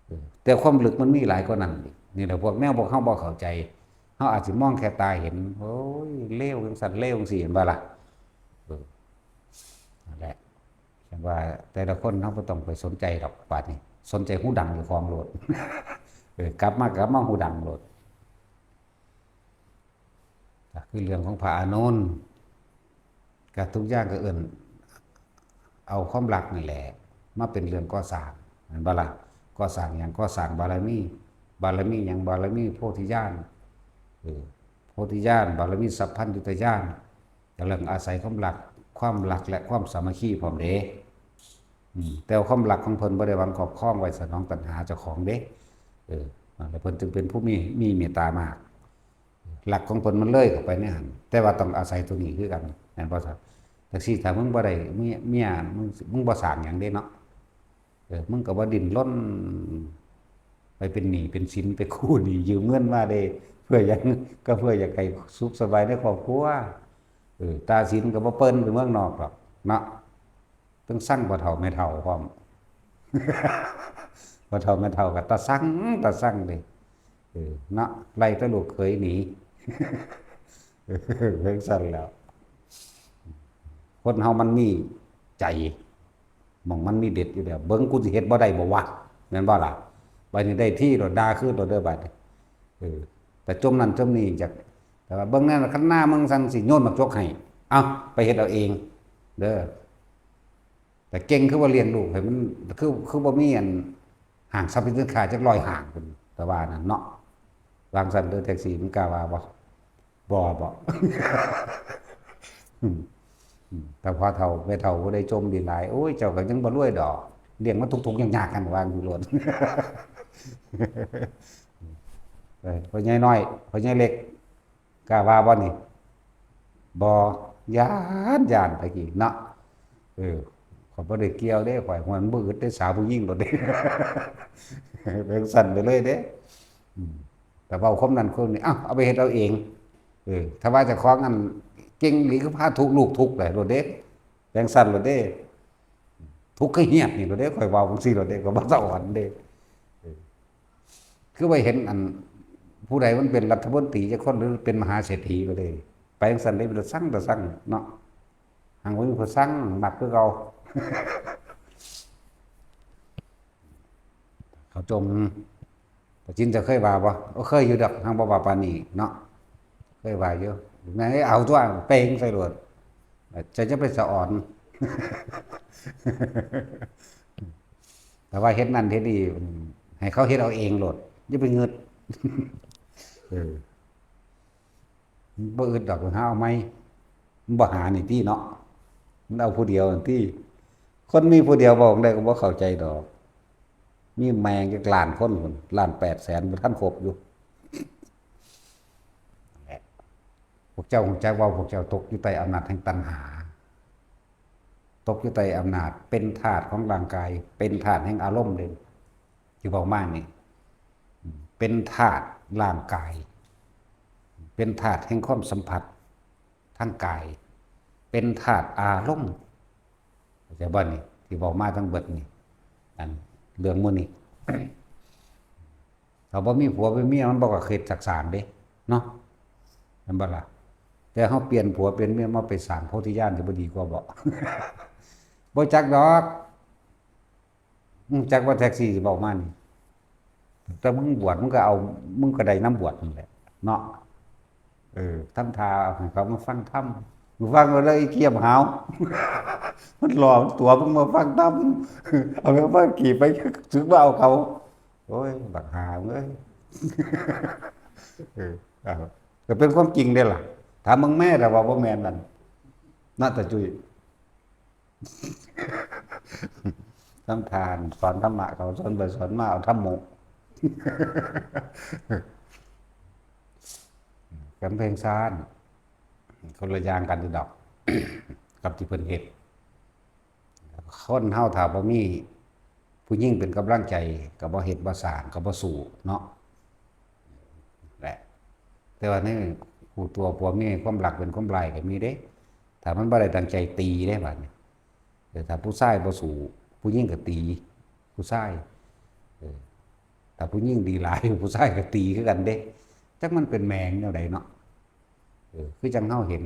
ເອີ ແຕ່ຄວາມເລິກມັນມີຫຼາຍກວ່ານັ້ນອີກ ນີ້ແຫຼະ ພວກແນວພວກເຮົາບໍ່ເຂົ້າໃຈ ເຮົາອາດຊິມອງແຄ່ຕາເຫັນ ໂອ້ຍ ເລວຈັ່ງຊັ້ນ ເລວຈັ່ງຊີ້ ເຫັນບໍ່ລະ? ເອີ ນັ້ນແຫຼະ ຈັ່ງວ່າແຕ່ລະຄົນເຮົາບໍ່ຕ້ອງໄປສົນໃຈດອກ ບາດນີ້ສົນໃຈຫູດັງເຈົ້າຂອງໂລດ ເອີ ກັບມາ ກັບມາຫູດັງໂລດ ກໍຄືເລື່ອງຂອງພະອານົນ ກໍທຸກຢ່າງກໍເອີ້ນເອົາຄວາມລັກນີ້ແຫຼະມາເປັນເລື່ອງກໍ່ສ້າງ ແມ່ນບໍ່ລະ? ກໍ່ສ້າງຫຍັງ? ກໍ່ສ້າງບາລະມີ ບາລະມີຫຍັງ? ບາລະມີໂພທິຍານ ເອີ ໂພທິຍານ ບາລະມີສັບພັນຍຸດຕະຍານ ກໍເລື່ອງອາໄສຄວາມລັກ ຄວາມລັກ ແລະ ຄວາມສາມັກຄີພ້ອມເດ້ ອືມ ແຕ່ວ່າຄວາມລັກຂອງເພິ່ນບໍ່ໄດ້ຫວັງຄອບຄອງໄວ້ສະໜອງຕັນຫາເຈົ້າຂອງເດ້ ເອີ ແລ້ວເພິ່ນຈຶ່ງເປັນຜູ້ມີ ມີເມດຕາມາກ ລັກຂອງເພິ່ນມັນເລີຍເຂົ້າໄປໃນຫັ້ນ ແຕ່ວ່າຕ້ອງອາໄສໂຕນີ້ຄືກັນ ແມ່ນບໍ່? ຈັ່ງຊີ້ ຖ້າມຶງບໍ່ໄດ້ເມຍ ເມຍ ມຶງ ມຶງບໍ່ສ້າງຫຍັງເດ້ເນາະ ເອີ ມຶງກໍບໍ່ດີ້ນລົນໄປເປັນໜີ້ເປັນສິນ ໄປກູ້ໜີ້ຢືມເງິນມາເດ້ ເພື່ອຫຍັງ? ກໍເພື່ອຢາກໃຫ້ສຸກສະບາຍໃນຄອບຄົວ ເອີ ຕາສິນກໍບໍ່ເປີ້ນໄປເມືອງນອກດອກເນາະ ເຖິງຊັງພໍ່ເຖົ້າແມ່ເຖົ້າພ້ອມ ພໍ່ເຖົ້າແມ່ເຖົ້າກໍຕາຊັງ ຕາຊັງເດ້ ເອີ ເນາະ ໄລ່ແຕ່ລູກເຂີຍໜີ ເອີ ຈັ່ງຊັ້ນແຫຼ້ວ ຄົນເຮົາມັນມີໃຈ ໝ່ອງມັນມີເດັດຢູ່ແລ້ວ ເບິ່ງກູຊິເຮັດບໍ່ໄດ້ບໍ່ວະ ແມ່ນບໍ່ລະ? ບາດນີ້ໄດ້ທີໂລດ ດ່າຄືນໂລດເດີບາດນີ້ ເອີ ແຕ່ຈົ່ມນັ້ນຈົ່ມນີ້ ຢາກ ແຕ່ວ່າເບິ່ງແນວ ຄັນໜ້າມຶງຊັ້ນຊິໂຍນໝາກຈົກໃຫ້ ເອົ້າ ໄປເຮັດເອົາເອງເດີ ແຕ່ເກັ່ງຄືວ່າລ້ຽງລູກໃຫ້ມັນ ຄື ຄືບໍ່ມີອັນຫ້າງສັບສິນຄ້າຈັກຮ້ອຍຫ້າງພຸ້ນ ແຕ່ວ່ານັ້ນເນາະ ວາງຊັ້ນເດີ ແທັກຊີມັນກ້າວ່າບໍ່? ບໍ່ ບໍ່ ອືມ ອືມ ແຕ່ພໍ່ເຖົ້າແມ່ເຖົ້າຜູ້ໃດຈົ່ມດີຫຼາຍ ໂອ້ຍ ເຈົ້າກໍຍັງບໍ່ລວຍດອກ ລ້ຽງມາທຸກໆຍາກໆ ຫັ້ນວ່າຢູ່ໂລດ ເອີ ພໍ່ໃຫຍ່ນ້ອຍ ພໍ່ໃຫຍ່ເລັກ ກ້າວ່າບໍ່ນີ້? ບໍ່ ຢ້ານ ຢ້ານແຕ່ກີ້ເນາະ ເອີ ຂ້ອຍບໍ່ໄດ້ກ່ຽວເດ້ ຂ້ອຍ ຫ້ວຍ ມັນບໍ່ອຶດເດ້ ສາວຜູ້ຍິງໂລດເດ້ ຈັ່ງຊັ້ນໄປເລີຍເດ້ ອືມ ແຕ່ເວົ້າຄວາມນັ້ນຄວາມນີ້ ເອົ້າ ເອົາໄປເຮັດເອົາເອງ ເອີ ຖ້າວ່າເຈົ້າຂອງອັນເກັ່ງອີ່ຫຼີ ຄືພາທຸກ ລູກທຸກໄປໂລດເດ້ ຈັ່ງຊັ້ນໂລດເດ້ ທຸກຄືຫຽດນີ້ໂລດເດ້ ຂ້ອຍເວົ້າຈັ່ງຊີ້ໂລດເດ້ ຂ້ອຍບໍ່ສະອອນເດ້ ເອີ ຄືໄປເຫັນອັນ ຜູ້ໃດມັນເປັນລັດຖະມົນຕີຈັກຄົນ ຫຼືເປັນມະຫາເສດຖີໂລດເດ້ ໄປຈັ່ງຊັ້ນເດ້ ເປັນຕາຊັງ ຕາຊັງເນາະ ຫາກບໍ່ມີຜູ້ຊັງ ມັກຄືເກົ່າ ເຂົາຈົ່ມ ປາຈິນ ເຈົ້າເຄີຍວ່າບໍ່? ໂອ້ ເຄີຍຢູ່ດອກ ຫາກບໍ່ວ່າປານນີ້ເນາະ ເຄີຍວ່າຢູ່ ແມ່ນເອີຍ ເອົາຕົວະ ເປັ່ງໃສ່ໂລດ ເຈົ້າຢ່າໄປສະອອນ ແຕ່ວ່າເຮັດນັ້ນເຮັດນີ້ ໃຫ້ເຂົາເຮັດເອົາເອງໂລດ ຢ່າໄປງຶດ ເອີ. ມັນບໍ່ອຶດດອກ ມັນຫາເອົາໃໝ່ ມັນບໍ່ຫານີ້ຕິເນາະ ມັນເອົາຜູ້ດຽວນັ້ນຕິ ຄົນມີຜູ້ດຽວເວົ້າຈັ່ງໃດກໍບໍ່ເຂົ້າໃຈດອກ ມີແມ່ງຈັກລ້ານຄົນພຸ້ນ ລ້ານແປດແສນ ບໍ່ທັນຄົບຢູ່ ພວກເຈົ້າຮູ້ຈັກວ່າພວກເຈົ້າຕົກຢູ່ໃຕ້ອຳນາດແຫ່ງຕັນຫາ ຕົກຢູ່ໃຕ້ອຳນາດ ເປັນທາດຂອງຮ່າງກາຍ ເປັນທາດແຫ່ງອາລົມເດ້ ທີ່ເວົ້າມານີ້ ເປັນທາດຮ່າງກາຍ ເປັນທາດແຫ່ງຄວາມສຳຜັດທາງກາຍ ເປັນທາດອາລົມ ເຂົ້າໃຈບໍ່ນີ້? ທີ່ເວົ້າມາທັງເບິດນີ້ ອັນເລື່ອງມື້ນີ້ ຖ້າບໍ່ມີຜົວມີເມຍ ມັນບໍ່ກໍເຮັດຈັກສ້າງເດ້ເນາະ ແມ່ນບໍ່ລະ? ແຕ່ເຮົາປ່ຽນຜົວປ່ຽນເມຍມາໄປສ້າງໂພທິຍານ ຊິບໍ່ດີກວ່າບໍ? ບໍ່ຈັກດອກ ອືມ ຈັກວ່າແທັກຊີຊິເວົ້າມານີ້ ແຕ່ມຶງບວດ ມຶງກໍເອົາ ມຶງກໍໄດ້ນຳບວດນັ້ນແຫຼະເນາະ ເອີ ທຳທ່າໃຫ້ເຂົາມາຟັງທຳ ຟັງແລ້ວອີກຽມຫາວ ມັນຫຼໍ່ມັນຕົວະ ມຶງມາຟັງທຳ ເອົາໄປຟັງກີ້ໄປ ສຶກມາເອົາເຂົາ ໂອ້ຍ ບັກຫ່າເອີຍ ເອີ ກໍເປັນຄວາມຈິງເດ້ລະ ຖາມເບິ່ງແມ້ ຖ້າວ່າບໍ່ແມ່ນນັ້ນ ນະຕາຈຸ້ຍ ທຳທ່ານ ສອນທຳມະ ເຂົາສອນໄປສອນມາ ເອົາທຳໂມ ກຳແພງຊານ ຄົນລະຢ່າງກັນຢູ່ດອກ ກັບທີ່ເພິ່ນເຮັດ ຄົນເຮົາຖ້າບໍ່ມີຜູ້ຍິງເປັນກຳລັງໃຈ ກໍບໍ່ເຮັດ ບໍ່ສ້າງ ກໍບໍ່ສູ້ເນາະ ແຫຼະ ແຕ່ວ່າໃນຜູ້ຕົວະຜົວເມຍ ຄວາມລັກເປັນຄວາມຮ້າຍກໍມີເດ້ ຖ້າມັນບໍ່ໄດ້ຕັ້ງໃຈຕີເດ້ບາດນີ້ ເອີ ຖ້າຜູ້ຊາຍບໍ່ສູ້ ຜູ້ຍິງກໍຕີຜູ້ຊາຍ ເອີ ຖ້າຜູ້ຍິງດີຫຼາຍ ຜູ້ຊາຍກໍຕີຄືກັນເດ້ ຈັກມັນເປັນແມ່ງແນວໃດເນາະ ເອີ ຄືຈັ່ງເຮົາເຫັນ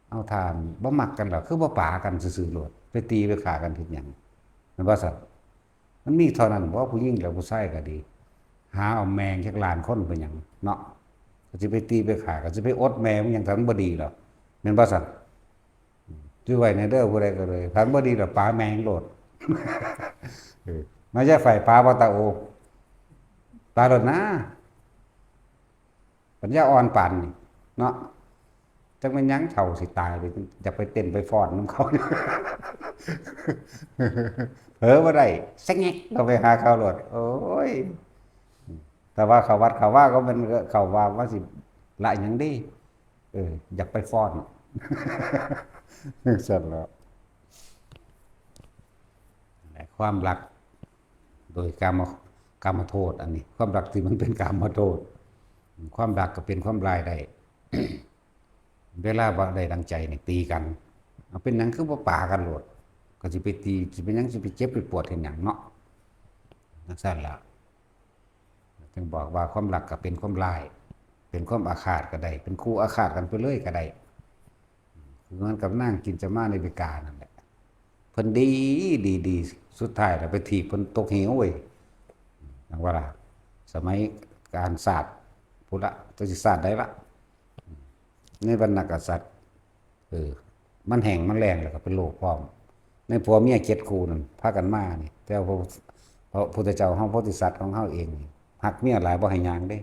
ເອົາ ຖ້າບໍ່ມັກກັນແລ້ວ ຄືບໍ່ປາກັນຊື່ໆໂລດ ໄປຕີໄປຂ້າກັນເຮັດຫຍັງ ແມ່ນບໍ່ຊັ້ນ? ມັນມີເທົ່ານັ້ນບໍ່ ຜູ້ຍິງແລະຜູ້ຊາຍກໍດີ ຫາເອົາແມ່ງຈັກລ້ານຄົນໄປຫຍັງເນາະ ກໍຊິໄປຕີໄປຂ້າ ກໍຊິໄປອົດແມ່ມັນຫຍັງ ຖ້າມັນບໍ່ດີແລ້ວ ແມ່ນບໍ່ຊັ້ນ? ຈື່ໄວ້ແດ່ເດີ ຜູ້ໃດກໍເລີຍ ຄັນບໍ່ດີແລ້ວປາແມ່ງໂລດ ເອີ ມາຢາໄຟປາບໍ່ຕາໂອ ປາໂລດນາ ປັນຍາອ່ອນປານນີ້ເນາະ ຈັກແມ່ນຫຍັງ ເຖົ້າຊິຕາຍເລີຍ ຢາກໄປເຕັ້ນໄປຟ້ອນນຳເຂົາ ເຜີບໍ່ໄດ້ ສະແງກເຂົ້າໄປຫາເຂົາໂລດ ໂອ້ຍ ແຕ່ວ່າເຂົ້າວັດເຂົ້າວາກໍແມ່ນເຂົ້າວ່າ ວ່າຊິລະຫຍັງດີ ເອີ ຢາກໄປຟ້ອນ ຊັ້ນແຫຼະ ຄວາມລັກໂດຍກາມະ ກາມະໂທດ ອັນນີ້ ຄວາມລັກທີ່ມັນເປັນກາມະໂທດ ຄວາມລັກກໍເປັນຄວາມຮ້າຍໄດ້ ເວລາບໍ່ໄດ້ດັ່ງໃຈນີ້ຕີກັນ ເອົາ ເປັນຫຍັງຄືບໍ່ປາກັນໂລດ ກໍຊິໄປຕີ ຊິເປັນຫຍັງ ຊິໄປເຈັບໄປປວດເຮັດຫຍັງເນາະ ຈັ່ງຊັ້ນລະ ຈຶ່ງບອກວ່າຄວາມລັກກໍເປັນຄວາມຮ້າຍ ເປັນຄວາມອາຄາດກໍໄດ້ ເປັນຄູ່ອາຄາດກັນໄປເລີຍກໍໄດ້ ຄືກັນກັບນາງກິນຈະມາເນວິການັ້ນແຫຼະ ເພິ່ນດີ ດີ ດີ ສຸດທ້າຍລະໄປຖີບເພິ່ນຕົກເຫວເວີຍ ຈັ່ງວ່າລະ ສະໄໝການຊາດພຸ້ນລະ ຈັກຊິຊາດໃດລະ ໃນວັນນະກະສັດ ເອີ ມັນແຫ້ງມັນແລ້ງ ແລ້ວກໍເປັນໂລກພ້ອມ ໃນຜົວເມຍເຈັດຄູ່ນັ້ນ ພາກັນມານີ້ ແຕ່ວ່າພະ ພະພຸດທະເຈົ້າເຮົາ ໂພທິສັດຂອງເຮົາເອງນີ້ ຮັກເມຍຫຼາຍ ບໍ່ໃຫ້ຍ່າງເດ້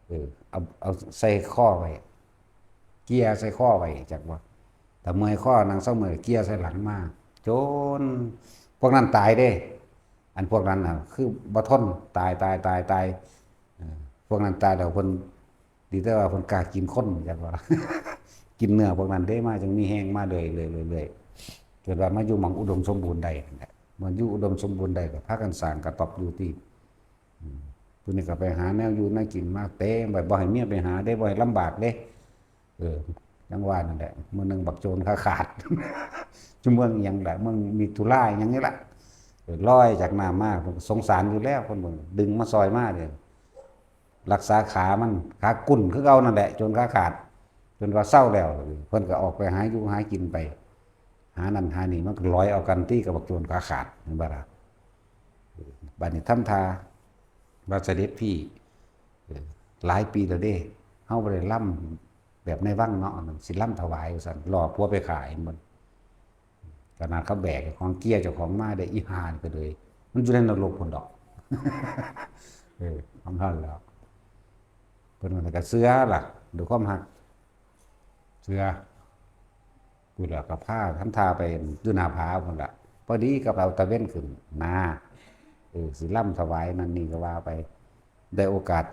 ເອີ ເອົາ ເອົາໃສ່ຄໍໄວ້ ເກຍໃສ່ຄໍໄວ້ ຈັກວ່າ ຖ້າເມື່ອຍຄໍ ນັ່ງເຊົາເມື່ອຍ ເກຍໃສ່ຫຼັງມາ ຈົນພວກນັ້ນຕາຍເດ້. ອັນພວກນັ້ນນະ ຄືບໍ່ທົນ ຕາຍ ຕາຍ ຕາຍ ຕາຍ ເອີ ພວກນັ້ນຕາຍແລ້ວ ເພິ່ນ ດີແຕ່ວ່າເພິ່ນກ້າກິນຄົນ ຈັກວ່າ ກິນເນື້ອພວກນັ້ນເດ້ ມາຈຶ່ງມີແຮງມາເລື້ອຍໆ ເລື້ອຍໆ ເກີດວ່າມາຢູ່ໝ່ອງອຸດົມສົມບູນໄດ້ນັ້ນແຫຼະ. ເມື່ອຢູ່ອຸດົມສົມບູນໄດ້ ກໍພາກັນສ້າງກະຕ໊ອບຢູ່ຕິ ອືມ ຜູ້ນີ້ກໍໄປຫາແນວຢູ່ແນວກິນມາເຕັມໄວ້ ບໍ່ໃຫ້ເມຍໄປຫາເດ້ ບໍ່ໃຫ້ລຳບາກເດ້. ເອີ ຈັ່ງວ່ານັ້ນແຫຼະ ມື້ໜຶ່ງບັກໂຈນຂາຂາດ ຢູ່ເມືອງຫຍັງລະ ເມືອງມິຖຸລາຫຍັງນີ້ລະ ເອີ ລອຍຈາກນ້ຳມາ ເພິ່ນກໍສົງສານຢູ່ແລ້ວ ເພິ່ນເບິ່ງ ດຶງມາຊ່ອຍມາເດ້ ລັກສາຂາມັນ ຂາກຸ້ນຄືເກົ່ານັ້ນແຫຼະ ໂຈນຂາຂາດ ຈົນວ່າເຊົາແລ້ວ ເພິ່ນກໍອອກໄປຫາຢູ່ຫາກິນໄປ ຫານັ້ນຫານີ້ ມັນກໍລອຍເອົາກັນຕິກັບບັກໂຈນຂາຂາດ ແມ່ນບໍ່ລະ? ເອີ ບາດນີ້ທຳທ່າວ່າ ສະເດັດພີ່ ເອີ ຫຼາຍປີແລ້ວເດ້ ເຮົາບໍ່ໄດ້ລຳແບບໃນວັງເນາະ ອັນນັ້ນຊິລຳຖວາຍວ່າຊັ້ນ ລໍຜົວໄປຂ້າ ເຫັນບໍ່? ຂະໜາດເຂົາແບກເຈົ້າຂອງເກຍເຈົ້າຂອງມາໄດ້ ອີຫ່ານີ້ກໍເລີຍ ມັນຢູ່ໃນນະລົກພຸ້ນດອກ ເອີ ຂອງເຮົາແລ້ວ ເພິ່ນກໍເຊື່ອລະ ດ້ວຍຄວາມຮັກ ເຊື່ອ ພຸ້ນລະ ກໍພາທຳທ່າໄປຢູ່ໜ້າຜາພຸ້ນລະ ພໍດີກໍເອົາຕາເວັນຂຶ້ນນາ ເອີ ຊິລຳຖວາຍນັ້ນນີ້ກໍວ່າໄປ ໄດ້ໂອກາດ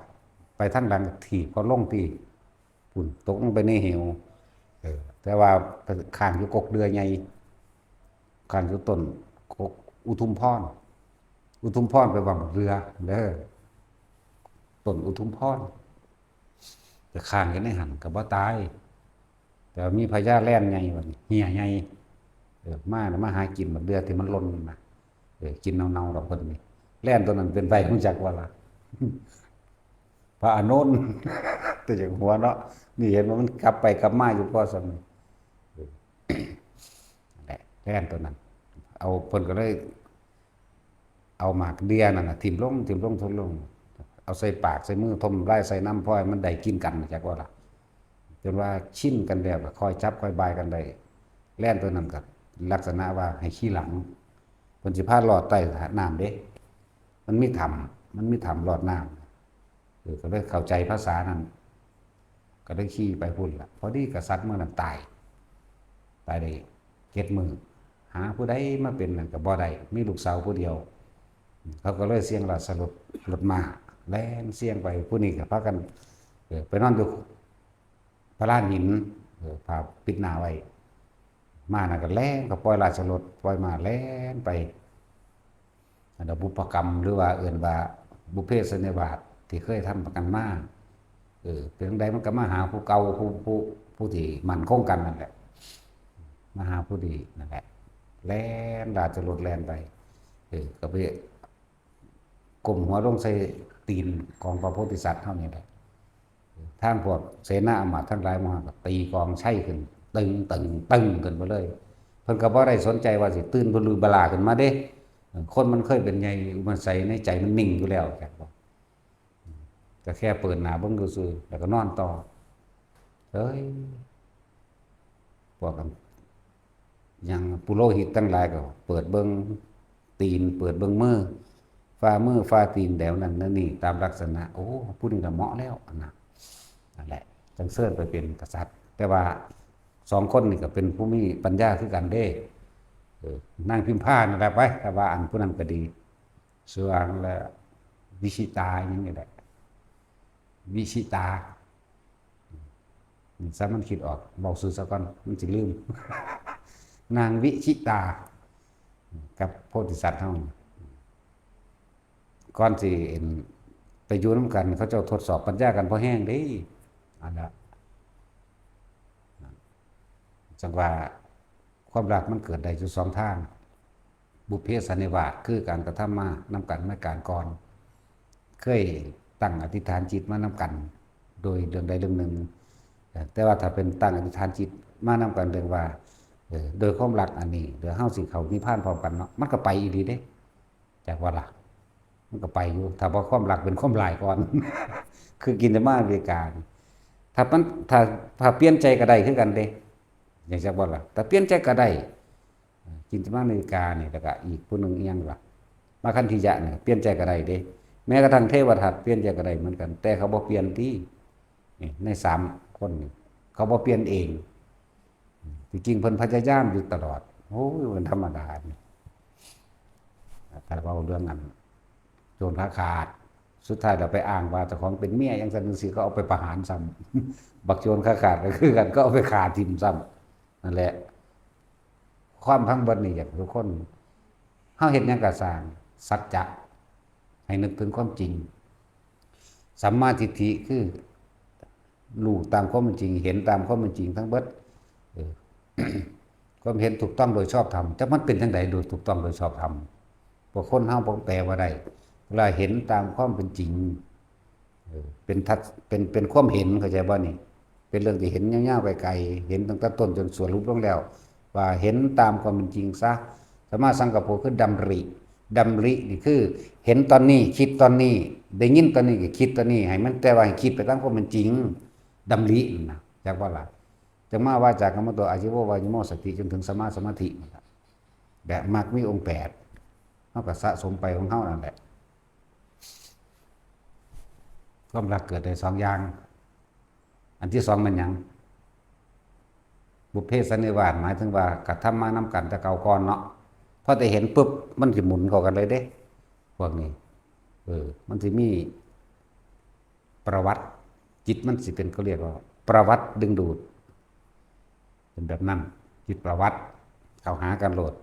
ໄປທາງຫຼັງ ຖີບເຂົາລົງທີ່ ພຸ້ນ ຕົກລົງໄປໃນເຫວ ເອີ ແຕ່ວ່າຄ້າງຢູ່ກົກເດື່ອໃຫຍ່ ຄ້າງຢູ່ຕົ້ນກົກອຸທຸມພອນ ອຸທຸມພອນແປວ່າບັກເດື່ອເດີ ຕົ້ນອຸທຸມພອນ ກໍຄ້າງຢູ່ໃນຫັ້ນກໍບໍ່ຕາຍ ແຕ່ວ່າມີພະຍາແລນໃຫຍ່ ບາດນີ້ເຫຍໃຫຍ່ ເອີ ມາ ມາຫາກິນບັກເດື່ອທີ່ມັນຫຼົ່ນນະ ເອີ ກິນເນົ່າໆດອກເພິ່ນນີ້ ແລນຕົວນັ້ນເປັນໃຜຮູ້ຈັກບໍ່ລະ? ພະອານົນ ແຕ່ຢ່າຫົວເນາະ ນີ້ເຫັນວ່າມັນກັບໄປກັບມາຢູ່ພໍສ່ຳນີ້ ເອີ ນັ້ນແຫຼະ ແລນຕົວນັ້ນ ເອົາ ເພິ່ນກໍເລີຍ ເອົາໝາກເດື່ອນັ້ນນະຖິ້ມລົງ ຖິ້ມລົງ ຖິ້ມລົງ ເອົາໃສ່ປາກໃສ່ມື ຖົມລາຍໃສ່ນຳ ພໍໃຫ້ມັນໄດ້ກິນກັນ ຮູ້ຈັກບໍ່ລະ? ຈົນວ່າຊິນກັນແລ້ວ ກໍຄ່ອຍຈັບຄ່ອຍບາຍກັນໄດ້ ແລນຕົວນັ້ນກໍລັກສະນະວ່າໃຫ້ຂີ່ຫຼັງ ເພິ່ນຊິພາລອດໃຕ້ນ້ຳເດ້ ມັນມີຖ້ຳ ມັນມີຖ້ຳລອດນ້ຳ ເອີ ກໍເລີຍເຂົ້າໃຈພາສານັ້ນ ກໍເລີຍຂີ່ໄປພຸ້ນລະ ພໍດີກະສັດມື້ນັ້ນຕາຍ ຕາຍໄດ້ເຈັດມື້ ຫາຜູ້ໃດມາເປັນນັ້ນກໍບໍ່ໄດ້ ມີລູກສາວຜູ້ດຽວ ເຂົາກໍເລີຍສ່ຽງລາຊະລົດ ລົດມ້າແລ່ນສ່ຽງໄປ ຜູ້ນີ້ກໍພາກັນ ເອີ ໄປນອນຢູ່ພະລານຫີນ ເອີ ຜ້າປິດໜ້າໄວ້ ມ້ານັ້ນກໍແລ່ນ ກໍປ່ອຍລາຊະລົດ ປ່ອຍມ້າແລ່ນໄປ ອັນນັ້ນບຸບພະກຳ ຫຼືວ່າເອີ້ນວ່າບຸບເພສັນນິວາດ ທີ່ເຄີຍທຳກັນມາ ເອີ ເປັນຈັ່ງໃດມັນກໍມາຫາຜູ້ເກົ່າ ຜູ້ ຜູ້ ຜູ້ທີ່ໝັ້ນຄົງກັນນັ້ນແຫຼະ ມາຫາຜູ້ນີ້ນັ້ນແຫຼະ ແລ່ນລາຊະລົດແລ່ນໄປ ເອີ ກໍໄປກົ້ມຫົວລົງໃສ່ຕີນຂອງພະໂພທິສັດເຮົານີ້ແຫຼະ ທາງພວກເສນາອາມາດທັງຫຼາຍມາກໍຕີກອງໄຊຂຶ້ນ ຕຶງ ຕຶງ ຕຶງ ຂຶ້ນໄປເລີຍ ເພິ່ນກໍບໍ່ໄດ້ສົນໃຈວ່າຊິຕື່ນບະລືບະຫຼາຂຶ້ນມາເດ້ ຄົນມັນເຄີຍເປັນໃຫຍ່ອຸປະນິໄສ ໃນໃຈມັນນິ່ງຢູ່ແລ້ວ ຈັກບໍ່ ກໍແຄ່ເປີດໜ້າເບິ່ງຊື່ໆ ແລ້ວກໍນອນຕໍ່ ເອີຍ ພວກອັນ ຫຍັງ ປຸໂລຫິດທັງຫຼາຍກໍເປີດເບິ່ງຕີນ ເປີດເບິ່ງມື ຝ່າມື ຝ່າຕີນ ແນວນັ້ນແນວນີ້ ຕາມລັກສະນະ ໂອ້ ຜູ້ນີ້ລະເໝາະແລ້ວ ອັນນັ້ນ ນັ້ນແຫຼະ ຈັ່ງເຊີນໄປເປັນກະສັດ ແຕ່ວ່າສອງຄົນນີ້ກໍເປັນຜູ້ມີປັນຍາຄືກັນເດ້ ເອີ ນາງພິມພານັ້ນແຫຼະໄປ ຖ້າວ່າອັນຜູ້ນັ້ນກໍດີ ຊື່ວ່າແຫຼະ ວິຊິຕາຫຍັງນີ້ແຫຼະ ວິຊິຕາ ນີ້ ຊ້ຳມັນຄິດອອກ ເວົ້າຊື່ຊະກ່ອນ ມັນຊິລືມ ນາງວິຊິຕາ ກັບໂພທິສັດເຮົາ ກ່ອນຊິ ໄປຢູ່ນຳກັນ ເຂົາເຈົ້າທົດສອບປັນຍາກັນພໍແຮງເດ້ ອັນລະ ຈັ່ງວ່າຄວາມລັກມັນເກີດໄດ້ຢູ່ສອງທາງ ບຸບເພສັນນິວາດ ຄືການກະທຳມານຳກັນໃນການກ່ອນ ເຄີຍຕັ້ງອະທິຖານຈິດມານຳກັນໂດຍເລື່ອງໃດເລື່ອງໜຶ່ງ ແຕ່ວ່າຖ້າເປັນຕັ້ງອະທິຖານຈິດມານຳກັນເລື່ອງວ່າ ເອີ ໂດຍຄວາມລັກອັນນີ້ ດຽວເຮົາຊິເຂົ້ານິບພານພ້ອມກັນເນາະ ມັນກໍໄປອີ່ຫຼີເດ້ ຈັກວ່າລະ ມັນກໍໄປຢູ່ ຖ້າວ່າຄວາມລັກເປັນຄວາມຫຼາຍກ່ອນ ຄືກິນຈະມາອາເມລິກາ ຖ້າມັນ ຖ້າ ຖ້າປ່ຽນໃຈກໍໄດ້ຄືກັນເດ້ ຈັ່ງຈັກບໍ່ລະ ຖ້າປ່ຽນໃຈກໍໄດ້ ກິນຈະມາອາເມລິການີ້ ແລ້ວກໍອີກຜູ້ໜຶ່ງອີ່ຫຍັງລະ ມາຄັນທິຍະນີ້ ປ່ຽນໃຈກໍໄດ້ເດ້ ແມ້ກະທັ່ງເທວະທັດປ່ຽນໃຈກໍໄດ້ເໝືອນກັນ ແຕ່ເຂົາບໍ່ປ່ຽນຕິ ນີ້ ໃນສາມຄົນນີ້ ເຂົາບໍ່ປ່ຽນເອງ. ທີ່ຈິງເພິ່ນພະຍາຍາມຢູ່ຕະຫຼອດ. ໂອ້ຍ ມັນທຳມະດານີ້. ຖ້າເວົ້າເລື່ອງອັນໂຈນຂາຂາດ ສຸດທ້າຍແລ້ວໄປອ້າງວ່າເຈົ້າຂອງເປັນເມຍ ຫຍັງຊັ້ນຈັ່ງຊີ້ ກໍເອົາໄປປະຫານຊ້ຳ. ບັກໂຈນຂາຂາດກໍຄືກັນ ກໍເອົາໄປຂ້າຖິ້ມຊ້ຳ. ນັ້ນແຫຼະ ຄວາມທັງເບິດນີ້ ຢາກໃຫ້ທຸກຄົນ ເຮົາເຮັດຫຍັງກໍຊ່າງ ສັດຈະ ໃຫ້ນຶກເຖິງຄວາມຈິງ. ສຳມາທິດຖິຄື ຮູ້ຕາມຄວາມເປັນຈິງ, ເຫັນຕາມຄວາມເປັນຈິງທັງເບິດ. ເອີ ຄວາມເຫັນຖືກຕ້ອງໂດຍຊອບທຳ, ຈັກມັນເປັນຈັ່ງໃດໂດຍຖືກຕ້ອງໂດຍຊອບທຳ? ພວກຄົນເຮົາບໍ່ແປວ່າໄດ້, ລະເຫັນຕາມຄວາມເປັນຈິງ. ເອີ ເປັນທັດ ເປັນ ເປັນຄວາມເຫັນ, ເຂົ້າໃຈບໍ່ນີ້? ເປັນເລື່ອງທີ່ເຫັນຍາວໆໄກໆ, ເຫັນຕັ້ງແຕ່ຕົ້ນຈົນສະຫຼຸບລົງແລ້ວ ວ່າເຫັນຕາມຄວາມເປັນຈິງຊະ. ສຳມາສັງກັບໂປຄືດຳລິ. ດຳລິນີ້ຄືເຫັນຕອນນີ້, ຄິດຕອນນີ້, ໄດ້ຍິນຕອນນີ້ກໍຄິດຕອນນີ້, ໃຫ້ມັນ ແຕ່ວ່າໃຫ້ຄິດໄປຕາມຄວາມເປັນຈິງ. ດຳລິນັ້ນນະ ຈັກບໍ່ລະ? ຈັກມາວາຈາກຳມະໂຕ ອາຊີວະວາຍາໂມ ສະຕິ ຈົນເຖິງສຳມາສະມາທິນັ້ນລະ. ແບບມັກມີອົງແປດ ເຮົາກໍສະສົມໄປຂອງເຮົານັ້ນແຫຼະ. ຄວາມລັກເກີດໄດ້ສອງຢ່າງ. ອັນທີສອງແມ່ນຫຍັງ? ບຸບເພສັນນິວາດ ໝາຍເຖິງວ່າກະທຳມານຳກັນແຕ່ເກົ່າກ່ອນເນາະ. ພໍແຕ່ເຫັນປຶບ ມັນຊິໝູນເຂົ້າກັນເລີຍເດ້ ພວກນີ້. ເອີ ມັນຊິມີປະຫວັດ, ຈິດມັນຊິເປັນ ເຂົາຮຽກວ່າປະຫວັດດຶງດູດ. ເປັນແບບນັ້ນ, ຈິດປະຫວັດເຂົ້າຫາກັນໂລດ.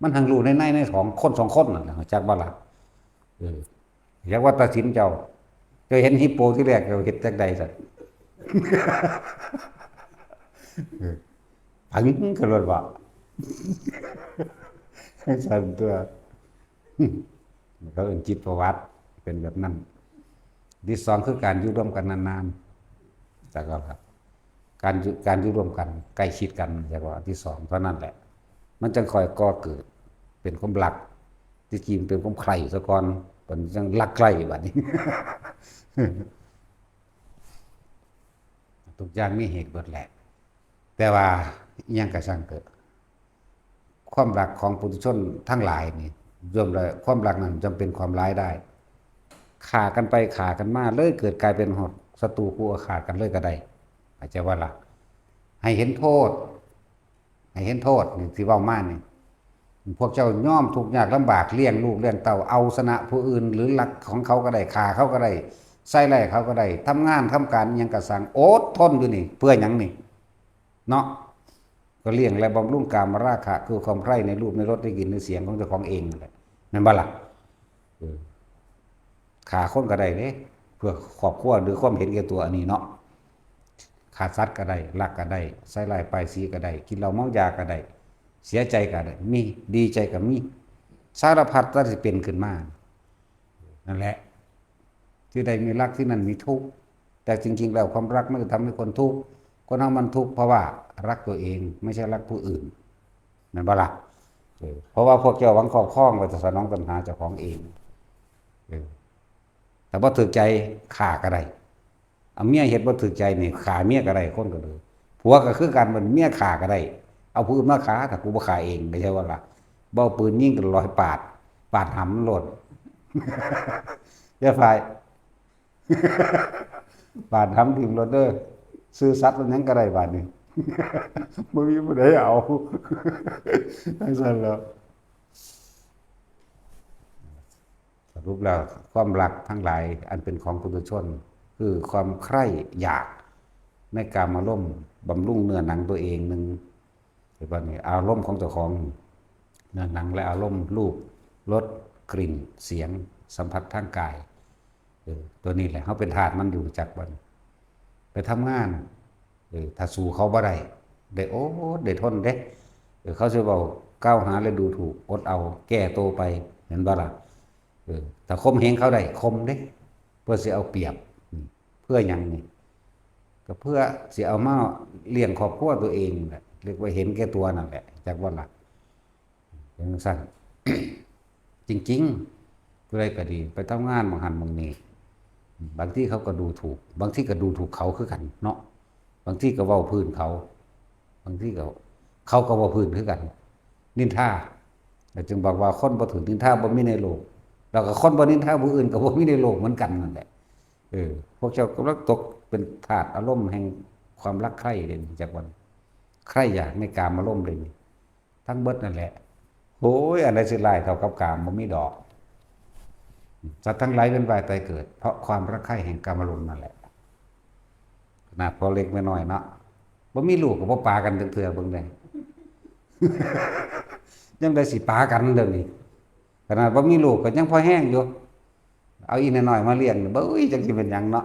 ມັນຫັ້ນຮູ້ໃນໃນ ໃນສອງຄົນ ສອງຄົນນັ້ນແຫຼະ, ຮູ້ຈັກບໍ່ລະ? ເອີ ຢາກວ່າຕັດສິນເຈົ້າ, ເຈົ້າເຫັນຮິບໂປທີແລກ ເຈົ້າເຮັດຈັ່ງໃດຊັ້ນ? ເອີ ປຶ້ງຂຶ້ນໂລດວ່າ ຊັ້ນຕົວະ. ເຂົາເອີ້ນຈິດປະຫວັດ ເປັນແບບນັ້ນ. ທີສອງຄືການຢູ່ຮ່ວມກັນນານໆ ຈັກວ່າ ການຢູ່ ການຢູ່ຮ່ວມກັນ ໃກ້ຊິດກັນ ຈັກວ່າ ອັນທີສອງເທົ່ານັ້ນແຫຼະ ມັນຈັ່ງຄ່ອຍກໍ່ເກີດເປັນຄວາມລັກ. ທີ່ຈິງເປັນຄວາມໃຄ່ຊະກ່ອນ ມັນຈັ່ງລັກໃຄ່ບາດນີ້. ທຸກຢ່າງມີເຫດເບິດແຫຼະ. ແຕ່ວ່າອີ່ຫຍັງກໍຊ່າງເຕີດ ຄວາມລັກຂອງປຸຖຸຊົນທັງຫຼາຍນີ້ ລວມແລ້ວຄວາມລັກນັ້ນຈຳເປັນຄວາມຫຼາຍໄດ້. ຂ້າກັນໄປຂ້າກັນມາ ເລີຍເກີດກາຍເປັນຮອດສັດຕູຄູ່ອາຄາດກັນເລີຍກໍໄດ້. ເຂົ້າໃຈບໍ່ລະ? ໃຫ້ເຫັນໂທດ ໃຫ້ເຫັນໂທດນີ້ທີ່ເວົ້າມານີ້ ພວກເຈົ້າຍອມທຸກຍາກລຳບາກ ລ້ຽງລູກລ້ຽງເຕົ້າ ເອົາຊະນະຜູ້ອື່ນ ຫຼືລັກຂອງເຂົາກໍໄດ້ ຂ້າເຂົາກໍໄດ້ ໃສ່ຮ້າຍເຂົາກໍໄດ້ ທຳງານທຳການອີ່ຫຍັງກໍຊ່າງ ອົດທົນຢູ່ນີ້ ເພື່ອຫຍັງນີ້? ເນາະ ກໍລ້ຽງ ແລະ ບຳລຸງກາມະລາຄະ ຄືຄວາມໃຄໃນຮູບ ໃນລົດ ໃນກິ່ນ ໃນສຽງຂອງເຈົ້າຂອງເອງນັ້ນແຫຼະ ແມ່ນບໍ່ລະ? ເອີ ຂ້າຄົນກໍໄດ້ເດ້ ເພື່ອຄອບຄົວ ຫຼື ຄວາມເຫັນແກ່ຕົວອັນນີ້ເນາະ. ຂ້າສັດກໍໄດ້ ລັກກໍໄດ້ ໃສ່ຮ້າຍປ້າຍສີກໍໄດ້ ກິນເຫຼົ້າເມົາຢາກໍໄດ້ ເສຍໃຈກໍໄດ້ ມີ ດີໃຈກໍມີ ສາລະພັດທີ່ເປັນຂຶ້ນມາ ນັ້ນແຫຼະ. ທີ່ໃດມີລັກ ທີ່ນັ້ນມີທຸກ. ແຕ່ຈິງໆແລ້ວ ຄວາມລັກມັນຈະທຳໃຫ້ຄົນທຸກ. ຄົນເຮົາມັນທຸກເພາະວ່າລັກຕົວເອງ ໄມ່ໃຊ່ລັກຜູ້ອື່ນ ແມ່ນບໍ່ລະ? ເອີ ເພາະວ່າພວກເຈົ້າຫວັງຄອບຄອງ ໄວ້ແຕ່ສະໜອງຕັນຫາເຈົ້າຂອງເອງ. ເອີ ຖ້າບໍ່ຖືກໃຈ ຂ້າກໍໄດ້. ເອົາເມຍເຮັດບໍ່ຖືກໃຈນີ້ ຂ້າເມຍກໍໄດ້ ຄົນກໍໄດ້. ຜົວກໍຄືກັນ ບັດເມຍຂ້າກໍໄດ້ ເອົາຜູ້ອື່ນມາຂ້າ ຖ້າກູບໍ່ຂ້າເອງ ໄດ້ໃຊ່ບໍ່ລະ? ບໍ່ເອົາປືນຍິງກໍລອຍປາດ ປາດຫຳມັນໂລດ. ຢ່າຝ່າຍ ປາດຫຳຖິ້ມໂລດເດີ. ຊື່ສັດມັນຫຍັງກໍໄດ້ບາດນີ້ ບໍ່ມີຜູ້ໃດເອົາ ຈັ່ງຊັ້ນແຫຼະ. ສະຫຼຸບແລ້ວ ຄວາມລັກທັງຫຼາຍອັນເປັນຂອງປຸຖຸຊົນ ຄືຄວາມໃຄຢາກໃນກາມາລົມ ບຳລຸງເນື້ອໜັງຕົວເອງໜຶ່ງ ເຫັນບໍ່ນີ້? ອາລົມຂອງເຈົ້າຂອງ ເນື້ອໜັງ ແລະ ອາລົມ ຮູບ ລົດ ກິ່ນ ສຽງ ສຳຜັດທາງກາຍ ເອີ ຕົວນີ້ແຫຼະ ເຮົາເປັນທາດມັນຢູ່ ຮູ້ຈັກບໍ່? ໄປທຳງານ ເອີ ຖ້າສູ້ເຂົາບໍ່ໄດ້ ໄດ້ອົດໄດ້ທົນເດ້. ເອີ ເຂົາຊິເວົ້າກ່າວຫາ ແລະ ດູຖູກ ອົດເອົາ ແກ້ໂຕໄປ ແມ່ນບໍ່ລະ? ເອີ ຖ້າຂົ່ມເຫງເຂົາໄດ້ ຂົ່ມເດ້ ເພື່ອຊິເອົາປຽບ. ເພື່ອຫຍັງນີ້? ກໍເພື່ອຊິເອົາມາລ້ຽງຄອບຄົວຕົວເອງແຫຼະ ເອີ້ນວ່າເຫັນແກ່ຕົວນັ້ນແຫຼະ ຈັກບໍ່ລະ? ຈັ່ງຊັ້ນ ຈິງໆ ຜູ້ໃດກໍດີ ໄປທຳງານໝ່ອງຫັ້ນໝ່ອງນີ້ ບາງທີເຂົາກໍດູຖູກ ບາງທີກໍດູຖູກເຂົາຄືກັນເນາະ. ບາງທີກໍເວົ້າພື້ນເຂົາ ບາງທີກໍ ເຂົາກໍເວົ້າພື້ນຄືກັນ ນິນທາ. ແລ້ວຈຶ່ງບອກວ່າຄົນບໍ່ຖືກນິນທາບໍ່ມີໃນໂລກ ແລ້ວກໍຄົນບໍ່ນິນທາຜູ້ອື່ນກໍບໍ່ມີໃນໂລກເໝືອນກັນນັ້ນແຫຼະ. ເອີ ພວກເຈົ້າກຳລັງຕົກເປັນທາດອາລົມແຫ່ງ ຄວາມລັກໃຄເດ້ນີ້ ຈັກວ່າໃຄຢາກໃນກາມາລົມເດ້ນີ້ ທັງເບິດນັ້ນແຫຼະ. ໂອ້ຍ ອັນໃດຊິຫຼາຍເທົ່າກັບກາມ ບໍ່ມີດອກ. ສັດທັງຫຼາຍເວີຍນວ່າຍຕາຍເກີດ ເພາະຄວາມລັກໃຄແຫ່ງກາມາລົມນັ້ນແຫຼະ. ຂະໜາດພໍ່ເລັກແມ່ນ້ອຍເນາະ ບໍ່ມີລູກກໍບໍ່ປາກັນຈັກເທື່ອ ເບິ່ງແດ່. ຈັ່ງໃດຊິປາກັນດຽວນີ້. ຂະໜາດບໍ່ມີລູກກໍຍັງພໍແຮງຢູ່ ເອົາອີ່ນ້ອຍໆມາລ້ຽງ ເບິ່ງ ອຸ້ຍ ຈັກຊິເປັນຫຍັງເນາະ.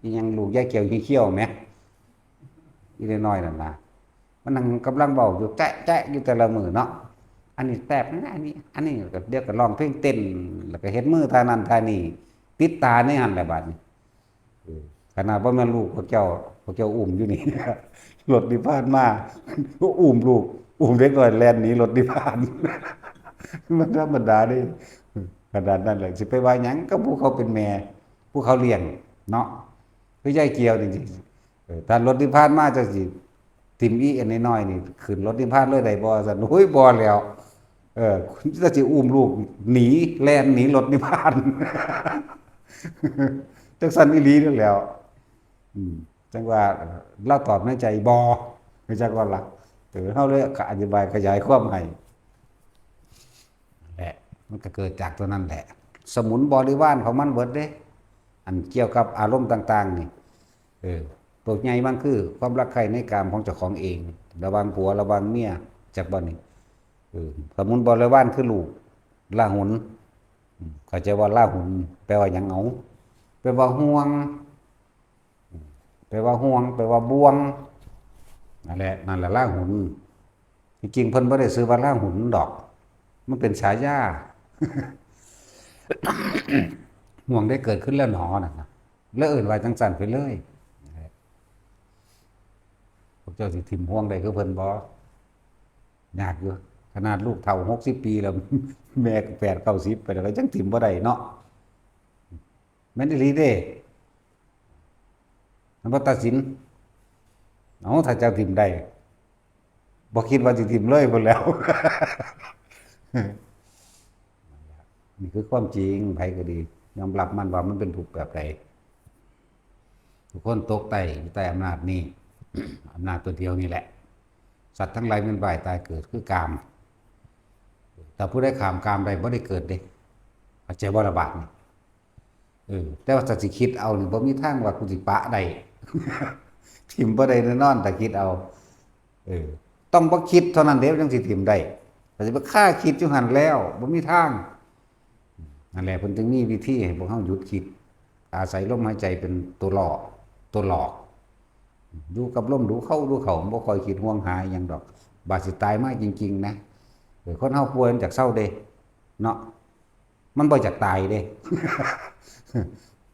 ອີ່ຫຍັງລູກຍາຍແກ້ວຂີ້ຂ້ຽວແໝ ອີ່ນ້ອຍໆນັ້ນນະ ມັນນັ່ງກຳລັງເວົ້າຢູ່ ແຈະໆຢູ່ແຕ່ລະມື້ເນາະ. ອັນນີ້ແຕບນະ ອັນນີ້ ອັນນີ້ ແລ້ວກໍ ດຽວກໍຮ້ອງເພງເຕັ້ນ ແລ້ວກໍເຮັດມືທ່ານັ້ນທ່ານີ້ ຕິດຕາໃນຫັ້ນແຫຼະບາດນີ້. ເອີ ຂະໜາດບໍ່ແມ່ນລູກພວກເຈົ້າ ພວກເຈົ້າອຸ້ມຢູ່ນີ້ ລົດນີ້ຜ່ານມາ ອຸ້ມລູກ ອຸ້ມເດັກນ້ອຍແລ່ນໜີລົດນີ້ຜ່ານ ມັນທຳມະດາເດ້. ຂະໜາດນັ້ນແຫຼະ ຊິໄປວ່າຫຍັງກັບຜູ້ເຂົາເປັນແມ່ ຜູ້ເຂົາລ້ຽງເນາະ. ຄືຍາຍກຽວນີ້ ເອີ ຖ້າລົດນີ້ຜ່ານມາ ເຈົ້າຊິ ຖິ້ມອີ່ອັນນ້ອຍໆນີ້ຂຶ້ນລົດນິບພານເລີຍໄດ້ບໍ່? ວ່າຊັ້ນ. ໂອ້ຍ ບໍ່ແລ້ວ ເອີ ແຕ່ຊິອຸ້ມລູກໜີ ແລ່ນໜີລົດນິບພານ ຈັ່ງຊັ້ນອີ່ຫຼີນັ້ນແຫຼ້ວ. ອືມ ຈັ່ງວ່າລາວຕອບໃນໃຈ ບໍ່ ຮູ້ຈັກບໍ່ລະ? ເອີ ເຮົາເລີຍອະທິບາຍຂະຫຍາຍຄວາມໃຫ້ ແຫຼະ ມັນກໍເກີດຈາກຕົວນັ້ນແຫຼະ ສະໝຸນບໍລິວານຂອງມັນເບິດເດ້ ອັນກ່ຽວກັບອາລົມຕ່າງໆນີ້. ເອີ ໂຕໃຫຍ່ມັນຄືຄວາມລັກໃຄ່ໃນກາມຂອງເຈົ້າຂອງເອງ ລະຫວ່າງຜົວລະຫວ່າງເມຍ ຈັກບໍ່ນີ້? ເອີ ສະໝຸນບໍລິວານຄືລູກ ລາຫຸນ ເຂົ້າໃຈວ່າລາຫຸນແປວ່າຫຍັງເອົາ? ແປວ່າຫ່ວງ ແປວ່າຫ່ວງ ແປວ່າບ່ວງ ນັ້ນແຫຼະ ນັ້ນແຫຼະລາຫຸນ. ທີ່ຈິງເພິ່ນບໍ່ໄດ້ຊື່ວ່າລາຫຸນດອກ ມັນເປັນສາຍາ ຫ່ວງໄດ້ເກີດຂຶ້ນແລ້ວໜໍ ນັ້ນນະ ແລ້ວເອີ້ນວ່າຈັ່ງຊັ້ນໄປເລີຍ. ພວກເຈົ້າຊິຖິ້ມຫ່ວງໄດ້ຄືເພິ່ນບໍ່? ຍາກຢູ່ ຂະໜາດລູກເຖົ້າຫົກສິບປີແລ້ວ ແມ່ກໍແປດເກົ້າສິບໄປແລ້ວ ກໍຍັງຖິ້ມບໍ່ໄດ້ເນາະ. ແມ່ນອີ່ຫຼີເດ້ ມັນບໍ່ຕັດສິນ. ເອົາ ຖ້າເຈົ້າຖິ້ມໄດ້ ບໍ່ຄິດວ່າຊິຖິ້ມເລີຍພຸ້ນແລ້ວ. ນີ້ຄືຄວາມຈິງ ໃຜກໍດີ ຍອມຮັບມັນວ່າມັນເປັນທຸກແບບໃດ. ທຸກຄົນຕົກໃຕ້ ຢູ່ໃຕ້ອຳນາດນີ້ ອຳນາດຕົວດຽວນີ້ແຫຼະ. ສັດທັງຫຼາຍເວີຍນວ່າຍຕາຍເກີດຄືກາມ. ຖ້າຜູ້ໃດຂ້າມກາມໄດ້ ບໍ່ໄດ້ເກີດເດ້. ເຂົ້າໃຈບໍ່ລະບາດນີ້? ເອີ ແຕ່ວ່າຖ້າຊິຄິດເອົານີ້ ບໍ່ມີທາງວ່າກູຊິປະໄດ້ ຖິ້ມບໍ່ໄດ້ແນ່ນອນ ຖ້າຄິດເອົາ. ເອີ ຕ້ອງບໍ່ຄິດເທົ່ານັ້ນເດ້ ມັນຈັ່ງຊິຖິ້ມໄດ້. ຖ້າຊິໄປຄາຄິດຢູ່ຫັ້ນແລ້ວ ບໍ່ມີທາງ. ນັ້ນແຫຼະ ເພິ່ນຈຶ່ງມີວິທີໃຫ້ພວກເຮົາຢຸດຄິດ ອາໄສລົມຫາຍໃຈເປັນຕົວຫຼອກ ຕົວຫຼອກ. ຢູ່ກັບລົມດູເຂົ້າ ດູເຂົ້າ ບໍ່ຄ່ອຍຄິດຫ່ວງຫາອີ່ຫຍັງດອກ. ບາດຊິຕາຍມາຈິງໆນະ ເອີ ຄົນເຮົາປ່ວຍມັນຢາກເຊົາເດ້ ເນາະ. ມັນບໍ່ຢາກຕາຍເດ້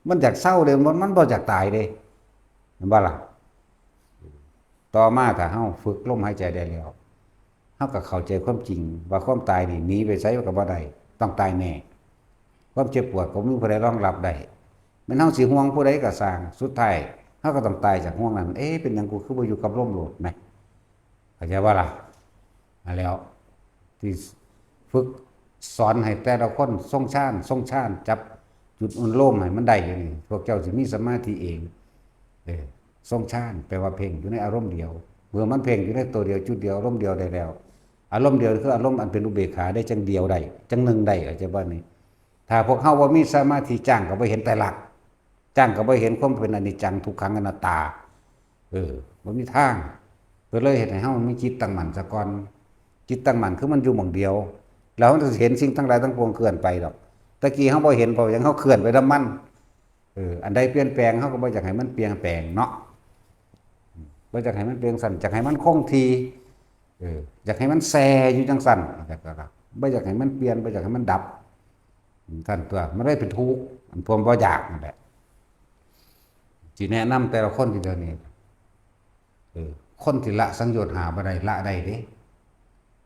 ມັນຢາກເຊົາເດ້ ມັນ ມັນບໍ່ຢາກຕາຍເດ້ ແມ່ນບໍ່ລະ? ຕໍ່ມາຖ້າເຮົາຝຶກລົມຫາຍໃຈໄດ້ແລ້ວ ເຮົາກໍເຂົ້າໃຈຄວາມຈິງວ່າຄວາມຕາຍນີ້ໜີໄປໃສກໍບໍ່ໄດ້ ຕ້ອງຕາຍແນ່. ຄວາມເຈັບປວດກໍບໍ່ມີຜູ້ໃດຮອງຮັບໄດ້ ແມ່ນເຮົາຊິຫ່ວງຜູ້ໃດກໍຊ່າງ ສຸດທ້າຍເຮົາກໍຕ້ອງຕາຍຈາກຫ່ວງນັ້ນ. ເອ ເປັນຫຍັງກູຄືບໍ່ຢູ່ກັບລົມໂລດນະ? ເຂົ້າໃຈບໍ່ລະ? ຫັ້ນແຫຼ້ວ ທີ່ຝຶກສອນໃຫ້ແຕ່ລະຄົນຊົງຊານ ຊົງຊານ ຈັບຈຸດອະລົມໃຫ້ມັນໄດ້ຢູ່ນີ້ ພວກເຈົ້າຊິມີສະມາທິເອງ. ເອີ ຊົງຊານແປວ່າເພັ່ງຢູ່ໃນອາລົມດຽວ. ເມື່ອມັນເພັ່ງຢູ່ໃນໂຕດຽວ ຈຸດດຽວ ອາລົມດຽວໄດ້ແລ້ວ ອາລົມດຽວຄືອາລົມອັນເປັນອຸເບກຂາໄດ້ ຈັ່ງດຽວໄດ້ ຈັ່ງໜຶ່ງໄດ້ ເຂົ້າໃຈບໍ່ນີ້? ຖ້າພວກເຮົາບໍ່ມີສະມາທິ ຈ້າງກໍບໍ່ເຫັນໄຕລັກ ຈ້າງກໍບໍ່ເຫັນຄວາມເປັນອະນິດຈັງ ທຸກຂັງ ອະນັດຕາ. ເອີ ບໍ່ມີທາງ. ເພິ່ນເລີຍເຮັດໃຫ້ເຮົາມີຈິດຕັ້ງໝັ້ນຊະກ່ອນ. ຈິດຕັ້ງໝັ້ນຄືມັນຢູ່ໝ່ອງດຽວ ແລ້ວເຮົາຈະເຫັນສິ່ງທັງຫຼາຍທັງປວງເຄື່ອນໄປດອກ. ແຕ່ກີ້ເຮົາບໍ່ເຫັນ ເພາະຫຍັງ? ເຮົາເຄື່ອນໄປນຳມັນ. ເອີ ອັນໃດປ່ຽນແປງ ເຮົາກໍບໍ່ຢາກໃຫ້ມັນປ່ຽນແປງເນາະ. ບໍ່ຢາກໃຫ້ມັນເປັນຈັ່ງຊັ້ນ ຢາກໃຫ້ມັນຄົງທີ່. ເອີ ຢາກໃຫ້ມັນແຊ່ຢູ່ຈັ່ງຊັ້ນ. ບໍ່ຢາກໃຫ້ມັນປ່ຽນ ບໍ່ຢາກໃຫ້ມັນດັບ. ຊັ້ນຕົວະ ມັນເລີຍເປັນທຸກ ອັນພວມບໍ່ຢາກນັ້ນແຫຼະ. ຊິແນະນຳແຕ່ລະຄົນທີ່ດຽວນີ້ ເອີ ຄົນທີ່ລະສັງໂຍດຫ້າບໍ່ໄດ້ ລະໄດ້ເດ້.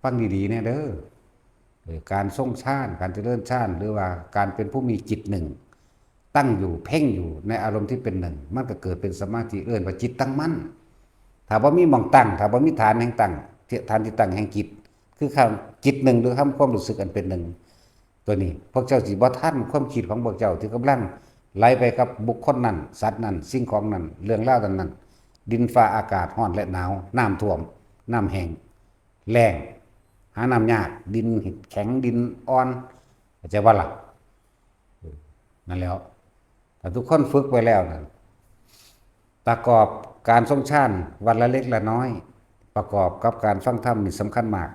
ຟັງດີໆແນ່ເດີ ເອີ ການຊົງຊານ ການຈະເລີນຊານ ຫຼືວ່າການເປັນຜູ້ມີຈິດໜຶ່ງ ຕັ້ງຢູ່ ເພັ່ງຢູ່ໃນອາລົມທີ່ເປັນໜຶ່ງ ມັນກໍເກີດເປັນສະມາທິ ເອີ້ນວ່າຈິດຕັ້ງໝັ້ນ. ຖ້າບໍ່ມີໝ່ອງຕັ້ງ ຖ້າບໍ່ມີຖານແຫ່ງຕັ້ງ ທີ່ ຖານທີ່ຕັ້ງແຫ່ງຈິດ ຄືຄຳ ຈິດໜຶ່ງ ຫຼືຄຳ ຄວາມຮູ້ສຶກອັນເປັນໜຶ່ງ ຕົວນີ້ ພວກເຈົ້າຊິບໍ່ທັນຄວາມຄິດຂອງພວກເຈົ້າທີ່ກຳລັງໄຫຼໄປກັບບຸກຄົນນັ້ນ ສັດນັ້ນ ສິ່ງຂອງນັ້ນ ເລື່ອງລາວນັ້ນ ດິນຟ້າອາກາດຮ້ອນ ແລະ ໜາວ, ນ້ຳຖ້ວມ, ນ້ຳແຫ້ງ, ແລ້ງ, ຫານ້ຳຍາກ, ດິນແຂງ, ດິນອ່ອນ, ເຂົ້າໃຈບໍ່ລະ? ເອີ ນັ້ນແຫຼ້ວ. ຖ້າທຸກຄົນຝຶກໄວ້ແລ້ວນັ້ນ ປະກອບການຊົງຊານວັນລະເລັກລະນ້ອຍ ປະກອບກັບການຟັງທຳນີ້ສຳຄັນມາກ.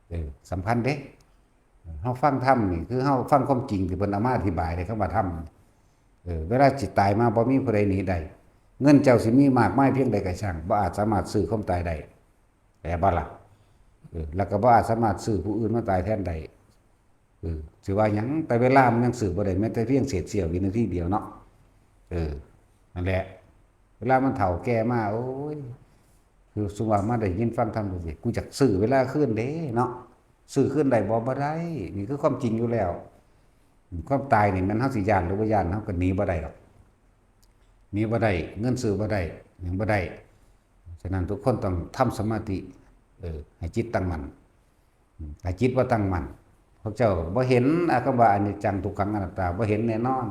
ເອີ ສຳຄັນເດ້. ເຮົາຟັງທຳນີ້ ຄືເຮົາຟັງຄວາມຈິງທີ່ເພິ່ນເອົາມາອະທິບາຍເດ້ ຄຳວ່າທຳ. ເອີ ເວລາຊິຕາຍມາ ບໍ່ມີຜູ້ໃດໜີໄດ້. ເງິນເຈົ້າຊິມີມາກມາຍພຽງໃດກໍຊ່າງ ບໍ່ອາດສາມາດຊື້ຄວາມຕາຍໄດ້. ແປວ່າລະ? ເອີ ແລ້ວກໍບໍ່ອາດສາມາດຊື້ຜູ້ອື່ນມາຕາຍແທນໄດ້. ເອີ ຊິວ່າຫຍັງ? ແຕ່ເວລາມັນຍັງຊື້ບໍ່ໄດ້ ແມ້ແຕ່ພຽງເສດເສ້ຽວວິນາທີດຽວເນາະ. ເອີ ນັ້ນແຫຼະ. ເວລາມັນເຖົ້າແກ່ມາ ໂອ້ຍ ຄືສົມມຸດວ່າມາໄດ້ຍິນຟັງທຳ ເຮົາຊິ ກູຢາກຊື້ເວລາຄືນເດ້ເນາະ. ຊື້ຄືນໄດ້ບໍ່? ບໍ່ໄດ້. ນີ້ຄືຄວາມຈິງຢູ່ແລ້ວ. ຄວາມຕາຍນີ້ແມ່ນເຮົາຊິຢ້ານຫຼືບໍ່ຢ້ານ ເຮົາກໍໜີບໍ່ໄດ້ດອກ. ໜີບໍ່ໄດ້, ເງິນຊື້ບໍ່ໄດ້, ຫຍັງບໍ່ໄດ້. ສະນັ້ນທຸກຄົນຕ້ອງທຳສະມາທິ ເອີ ໃຫ້ຈິດຕັ້ງໝັ້ນ. ຖ້າຈິດບໍ່ຕັ້ງໝັ້ນ ພວກເຈົ້າບໍ່ເຫັນ ອາ ຄຳວ່າອະນິດຈັງ ທຸກຂັງ ອະນັດຕາ ບໍ່ເຫັນແນ່ນອນ.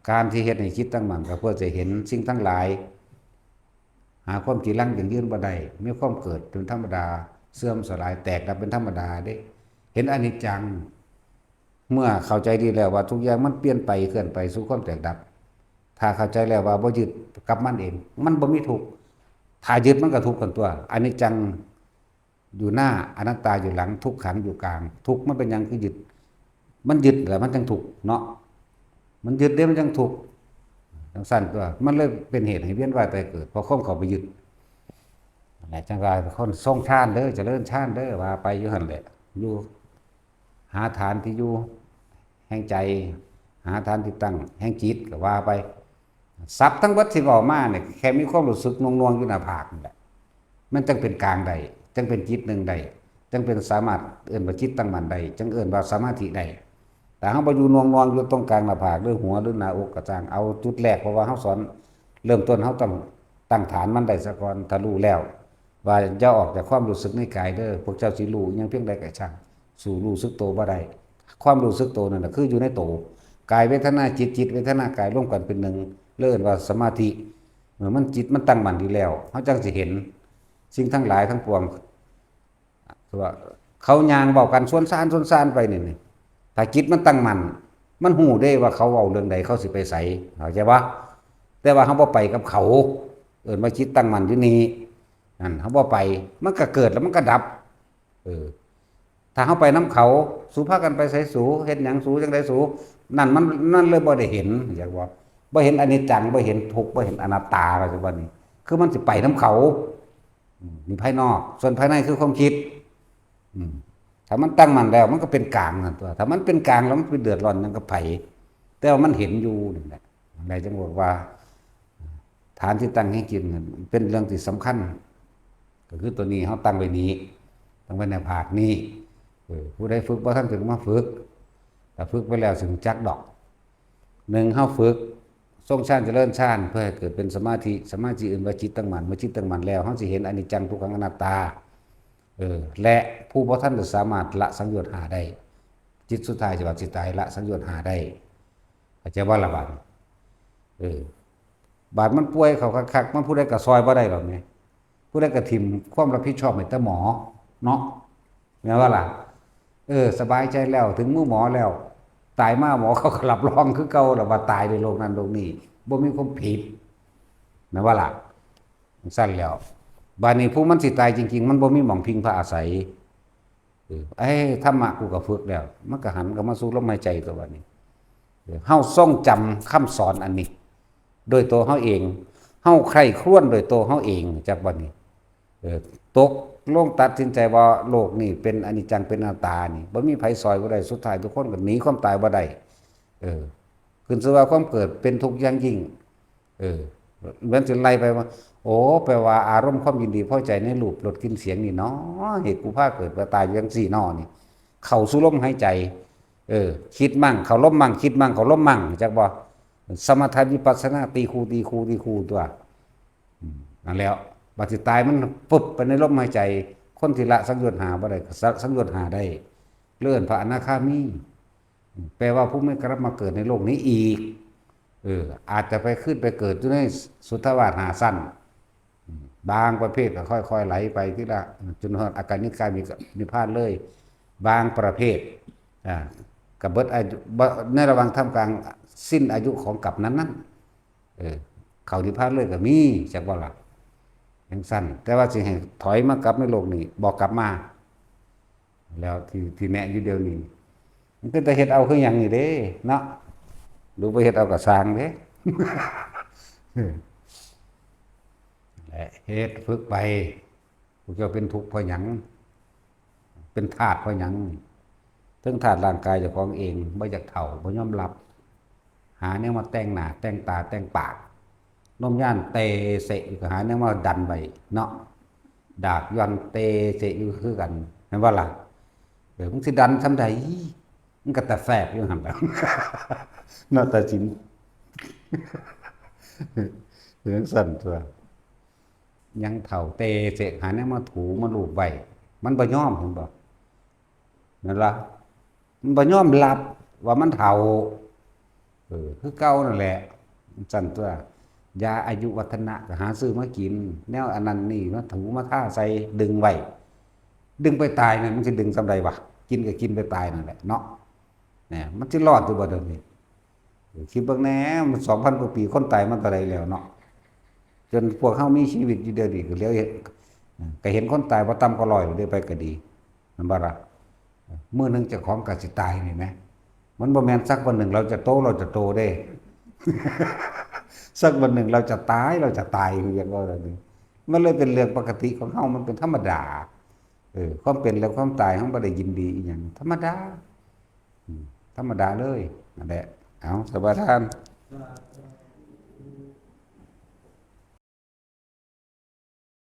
ການທີ່ເຮັດໃຫ້ຈິດຕັ້ງໝັ້ນ ກໍເພື່ອຈະເຫັນສິ່ງທັງຫຼາຍ ຫາຄວາມຈີລັງຢັ້ງຢືນບໍ່ໄດ້, ມີຄວາມເກີດເປັນທຳມະດາ, ເສື່ອມສະຫຼາຍ, ແຕກດັບເປັນທຳມະດາເດ້. ເຫັນອະນິດຈັງ ເມື່ອເຂົ້າໃຈດີແລ້ວວ່າທຸກຢ່າງມັນປ່ຽນໄປ ເຄື່ອນໄປສູ່ຄວາມແຕກດັບ, ຖ້າເຂົ້າໃຈແລ້ວວ່າບໍ່ຍຶດກັບມັນເອງ ມັນບໍ່ມີທຸກ, ຖ້າຍຶດມັນກໍທຸກຫັ້ນຕົວະ. ອະນິດຈັງຢູ່ໜ້າ ອະນັດຕາຢູ່ຫຼັງ ທຸກຂັງຢູ່ກາງ. ທຸກມັນເປັນຫຍັງຄືຍຶດ? ມັນຍຶດແລ້ວມັນຈັ່ງທຸກເນາະ, ມັນຍຶດເດ້ມັນຈັ່ງທຸກ. ຈັ່ງຊັ້ນຕົວະ ມັນເລີຍເປັນເຫດໃຫ້ວຽນວ່າຍຕາຍເກີດ ເພາະຄວາມເຂົ້າໄປຍຶດ. ນັ້ນແຫຼະ ຈັ່ງວ່າຄົນຊົງຊານເດີ ຈະເລີນຊານເດີ ວ່າໄປຢູ່ຫັ້ນແຫຼະ ຢູ່ ຫາຖານທີ່ຢູ່ແຫ່ງໃຈ, ຫາຖານທີ່ຕັ້ງແຫ່ງຈິດ ກໍວ່າໄປ. ສັບທັງເບິດທີ່ເວົ້າມານີ້ ແຄ່ມີຄວາມຮູ້ສຶກໜ່ວງໆຢູ່ໜ້າຜາກນີ້ແຫຼະ ມັນຈັ່ງເປັນກາງໄດ້, ຈັ່ງເປັນຈິດໜຶ່ງໄດ້, ຈັ່ງເປັນສາມາດເອີ້ນວ່າຈິດຕັ້ງໝັ້ນໄດ້, ຈັ່ງເອີ້ນວ່າສະມາທິໄດ້. ຖ້າເຮົາບໍ່ຢູ່ໜ່ວງໆຢູ່ຕົງກາງໜ້າຜາກ ຫຼື ຫົວ ຫຼື ໜ້າອົກກໍຊ່າງ, ເອົາຈຸດແລກ ເພາະວ່າເຮົາສອນເລີ່ມຕົ້ນ ເຮົາຕ້ອງຕັ້ງຖານມັນໄດ້ຊະກ່ອນ. ຖ້າຮູ້ແລ້ວ ວ່າຢ່າອອກຈາກຄວາມຮູ້ສຶກໃນກາຍເດີ, ພວກເຈົ້າຊິຮູ້ອີ່ຫຍັງພຽງໃດກໍຊ່າງ, ສູ້ຮູ້ສຶກໂຕບໍ່ໄດ້. ຄວາມຮູ້ສຶກໂຕນັ້ນນະ ຄືຢູ່ໃນໂຕ, ກາຍເວທະນາຈິດ, ຈິດເວທະນາກາຍລວມກັນເປັນໜຶ່ງ, ເລີຍເອີ້ນວ່າສະມາທິ. ເມື່ອມັນຈິດມັນຕັ້ງໝັ້ນດີແລ້ວ, ເຮົາຈັ່ງຊິເຫັນສິ່ງທັງຫຼາຍທັງປວງ. ຄືວ່າເຂົາຍ່າງເວົ້າກັນສວນຊານ, ສວນຊານໄປນີ້, ນີ້ ຖ້າຈິດມັນຕັ້ງໝັ້ນ, ມັນຮູ້ເດ້ວ່າເຂົາເວົ້າເລື່ອງໃດ, ເຂົາຊິໄປໃສ, ເຂົ້າໃຈບໍ່? ແຕ່ວ່າເຮົາບໍ່ໄປກັບເຂົາ, ເອີ້ນວ່າຈິດຕັ້ງໝັ້ນຢູ່ນີ້. ນັ້ນ ເຮົາບໍ່ໄປ ມັນກໍເກີດແລ້ວມັນກໍດັບ. ເອີ ຖ້າເຮົາໄປນຳເຂົາ, ສູພາກັນໄປໃສສູ, ເຮັດຫຍັງສູ, ຈັ່ງໃດສູ, ນັ້ນມັນ ນັ້ນເລີຍບໍ່ໄດ້ເຫັນ, ເຂົ້າໃຈບໍ່? ບໍ່ເຫັນອະນິດຈັງ, ບໍ່ເຫັນທຸກ, ບໍ່ເຫັນອະນັດຕາ, ເຂົ້າໃຈບໍ່ນີ້? ຄືມັນຊິໄປນຳເຂົາ. ອືມ ນີ້ພາຍນອກ, ສ່ວນພາຍໃນຄືຄວາມຄິດ. ອືມ ຖ້າມັນຕັ້ງໝັ້ນແລ້ວ ມັນກໍເປັນກາງນັ້ນຕົວະ. ຖ້າມັນເປັນກາງແລ້ວ ມັນໄປເດືອດຮ້ອນຫຍັງກັບໃຜ? ແຕ່ວ່າມັນເຫັນຢູ່ນັ້ນແຫຼະ. ຈັ່ງໃດຈຶ່ງບອກວ່າ ຖານທີ່ຕັ້ງແຫ່ງຈິດນັ້ນເປັນເລື່ອງທີ່ສຳຄັນ. ກໍຄືຕົວນີ້ເຮົາຕັ້ງໄວ້ນີ້, ຕັ້ງໄວ້ໃນພາກນີ້. ເອີ ຜູ້ໃດຝຶກບໍ່ທັນ ກໍມາຝຶກ, ຖ້າຝຶກໄປແລ້ວຊິຮູ້ຈັກດອກ. ໜຶ່ງ ເຮົາຝຶກຊົງຊານຈະເລີນຊານ ເພື່ອໃຫ້ເກີດເປັນສະມາທິ, ສະມາທິເອີ້ນວ່າຈິດຕັ້ງໝັ້ນ. ເມື່ອຈິດຕັ້ງໝັ້ນແລ້ວ ເຮົາຊິເຫັນອະນິດຈັງ ທຸກຂັງ ອະນັດຕາ. ເອີ ແລະ ຜູ້ບໍ່ທັນຈະສາມາດລະສັງໂຍດຫ້າໄດ້, ຈິດສຸດທ້າຍທີ່ວ່າຊິຕາຍ ລະສັງໂຍດຫ້າໄດ້. ເຂົ້າໃຈບໍ່ລະບາດນີ້? ເອີ ບາດມັນປ່ວຍເຂົ້າຄັກໆ ມັນຜູ້ໃດກໍຊ່ອຍບໍ່ໄດ້ດອກແໝ. ຜູ້ໃດກໍຖິ້ມຄວາມຮັບຜິດຊອບໃຫ້ແຕ່ໝໍເນາະ, ແມ່ນບໍ່ລະ? ເອີ ສະບາຍໃຈແລ້ວ ເຖິງມືໝໍແລ້ວ, ຕາຍມາໝໍເຂົາກໍຮັບຮອງຄືເກົ່າລະວ່າຕາຍໃນໂລກນັ້ນໂລກນີ້ ບໍ່ມີຄວາມຜິດ, ແມ່ນບໍ່ລະ? ຈັ່ງຊັ້ນແລ້ວ ບາດນີ້ຜູ້ມັນຊິຕາຍຈິງໆ ມັນບໍ່ມີໝ່ອງພິງພາອາໄສ. ເອີ ເອີ ທຳມະກູກໍຝຶກແລ້ວ ມັນກໍຫັນເຂົ້າມາສູ່ລົມຫາຍໃຈຕົວະບາດນີ້. ເອີ ເຮົາຊົງຈຳຄຳສອນອັນນີ້ໂດຍຕົວເຮົາເອງ, ເຮົາໃຄ່ຄວນໂດຍຕົວເຮົາເອງ ຈັກບາດນີ້. ເອີ ຕົກລົງຕັດສິນໃຈວ່າໂລກນີ້ເປັນອະນິດຈັງ ເປັນອະນັດຕານີ້ ບໍ່ມີໃຜຊ່ອຍບໍ່ໄດ້, ສຸດທ້າຍທຸກຄົນກໍໜີຄວາມຕາຍບໍ່ໄດ້. ເອີ ຂຶ້ນຊື່ວ່າຄວາມເກີດເປັນທຸກຢ່າງຍິ່ງ. ເອີ ແມ່ນຊິໄລ່ໄປວ່າ ໂອ້ ແປວ່າອາລົມຄວາມຍິນດີພໍໃຈໃນຮູບ ລົດ ກິ່ນ ສຽງນີ້ເນາະ ເຮັດກູພາເກີດມາຕາຍຢູ່ຈັ່ງຊີ້ເນາະນີ້ ເຂົ້າສູ່ລົມຫາຍໃຈ. ເອີ ຄິດໝັ້ງ ເຂົ້າລົມໝັ້ງ ຄິດໝັ້ງ ເຂົ້າລົມໝັ້ງ ຮູ້ຈັກບໍ່? ສະມະຖະວິປັດສະນາ ຕີຄູ່ ຕີຄູ່ ຕີຄູ່ຕົວະ. ອືມ ນັ້ນແຫຼ້ວ ບາດຊິຕາຍມັນປຶບໄປໃນລົມຫາຍໃຈ. ຄົນທີ່ລະສັງໂຍດຫ້າບໍ່ໄດ້ ກໍລະສັງໂຍດຫ້າໄດ້ ເອີ້ນພະອະນາຄາມີ. ແປວ່າຜູ້ມີກະລັບມາເກີດໃນໂລກນີ້ອີກ, ແປ ເອີ ອາດຈະໄປ ຂຶ້ນໄປເກີດຢູ່ໃນສຸດທະວາດຫ້າຊັ້ນ. ບາງປະເພດກໍຄ່ອຍໆໄຫຼໄປທີລະ ຈົນຮອດອາການິກາມີນິບພານເລີຍ. ບາງປະເພດ ອາ ກໍເບິດອາຍຸ ໃນລະຫວ່າງທ່າມກາງສິ້ນອາຍຸຂອງກັບນັ້ນໆ ເອີ ເຂົ້ານິບພານເລີຍກໍມີ ຈັກບໍ່ລະ ຈັ່ງຊັ້ນ. ແຕ່ວ່າຊິໃຫ້ຖອຍມາກັບໃນໂລກນີ້ ບໍ່ກັບມາ. ແລ້ວທີ່ ທີ່ແນະຢູ່ດຽວນີ້ ມັນເປັນຕາເຮັດເອົາຄືຫຍັງນີ້ເດ້ເນາະ. ຫຼືບໍ່ເຮັດເອົາກໍຊ່າງເດ້ ແລະເຮັດຝຶກໄປ. ພວກເຈົ້າເປັນທຸກເພາະຫຍັງ? ເປັນທາດເພາະຫຍັງ? ເຖິງທາດຮ່າງກາຍເຈົ້າຂອງເອງ ບໍ່ຢາກເຖົ້າ ບໍ່ຍອມຫຼັບ ຫາແນວມາແຕ່ງໜ້າແຕ່ງຕາແຕ່ງປາກ. ນົມຍານເຕເສະຢູ່ ກໍຫາແນວມາດັນໄວ້ເນາະ. ດາກຢ່ອນເຕເສະຢູ່ຄືກັນ ແມ່ນບໍ່ລະ? ເອີ ມຶງຊິດັນສ່ຳໃດ? ມັນກໍຕາແຟບຢູ່ຫັ້ນແຫຼະເນາະ ຕາສິນ ເປັນຈັ່ງຊັ້ນຕົວະ. ຍັງເຖົ້າເຕເສະ ຫາແນວມາຖູມາລູບໄວ້ ມັນບໍ່ຍອມ ເຫັນບໍ່? ແມ່ນລະ ມັນບໍ່ຍອມຮັບວ່າມັນເຖົ້າ. ເອີ ຄືເກົ່ານັ້ນແຫຼະ ຊັ້ນຕົວະ. ຢາອາຍຸວັດທະນະກໍຫາຊື້ມາກິນ ແນວອັນນັ້ນນີ້ມາຖູມາທາໃສ່ ດຶງໄວ້. ດຶງໄປຕາຍນັ້ນ ມັນຊິດຶງສ່ຳໃດວະ? ກິນກໍກິນໄປຕາຍນັ້ນແຫຼະເນາະ. ແນ ມັນຊິລອດຢູ່ບໍ່ດຽວນີ້? ຄິດເບິ່ງແໜ່ ມັນສອງພັນກວ່າປີ ຄົນຕາຍມາເທົ່າໃດແລ້ວເນາະ? ຈົນພວກເຮົາມີຊີວິດຢູ່ດຽວນີ້ ກໍເຫຼືອເຫັນ ກໍເຫັນຄົນຕາຍບໍ່ຕ່ຳກວ່າຮ້ອຍແລ້ວເດ້ ໃຜກໍດີ ແມ່ນບໍ່ລະ? ມື້ໜຶ່ງເຈົ້າຂອງກໍຊິຕາຍນີ້ແໝ ມັນບໍ່ແມ່ນສັກວັນໜຶ່ງເຮົາຈະໂຕ ເຮົາຈະໂຕເດ້ ສັກວັນໜຶ່ງເຮົາຈະຕາຍ ເຮົາຈະຕາຍ ຄືຢາກເວົ້າແນວນີ້. ມັນເລີຍເປັນເລື່ອງປົກກະຕິຂອງເຮົາ ມັນເປັນທຳມະດາ. ເອີ ຄວາມເປັນແລະຄວາມຕາຍ ເຮົາບໍ່ໄດ້ຍິນດີອີ່ຫຍັງ ທຳມະດາ ອືມ ທຳມະດາເລີຍ ນັ້ນແຫຼະ. ເອົາ ສະບາຍທ່ານ.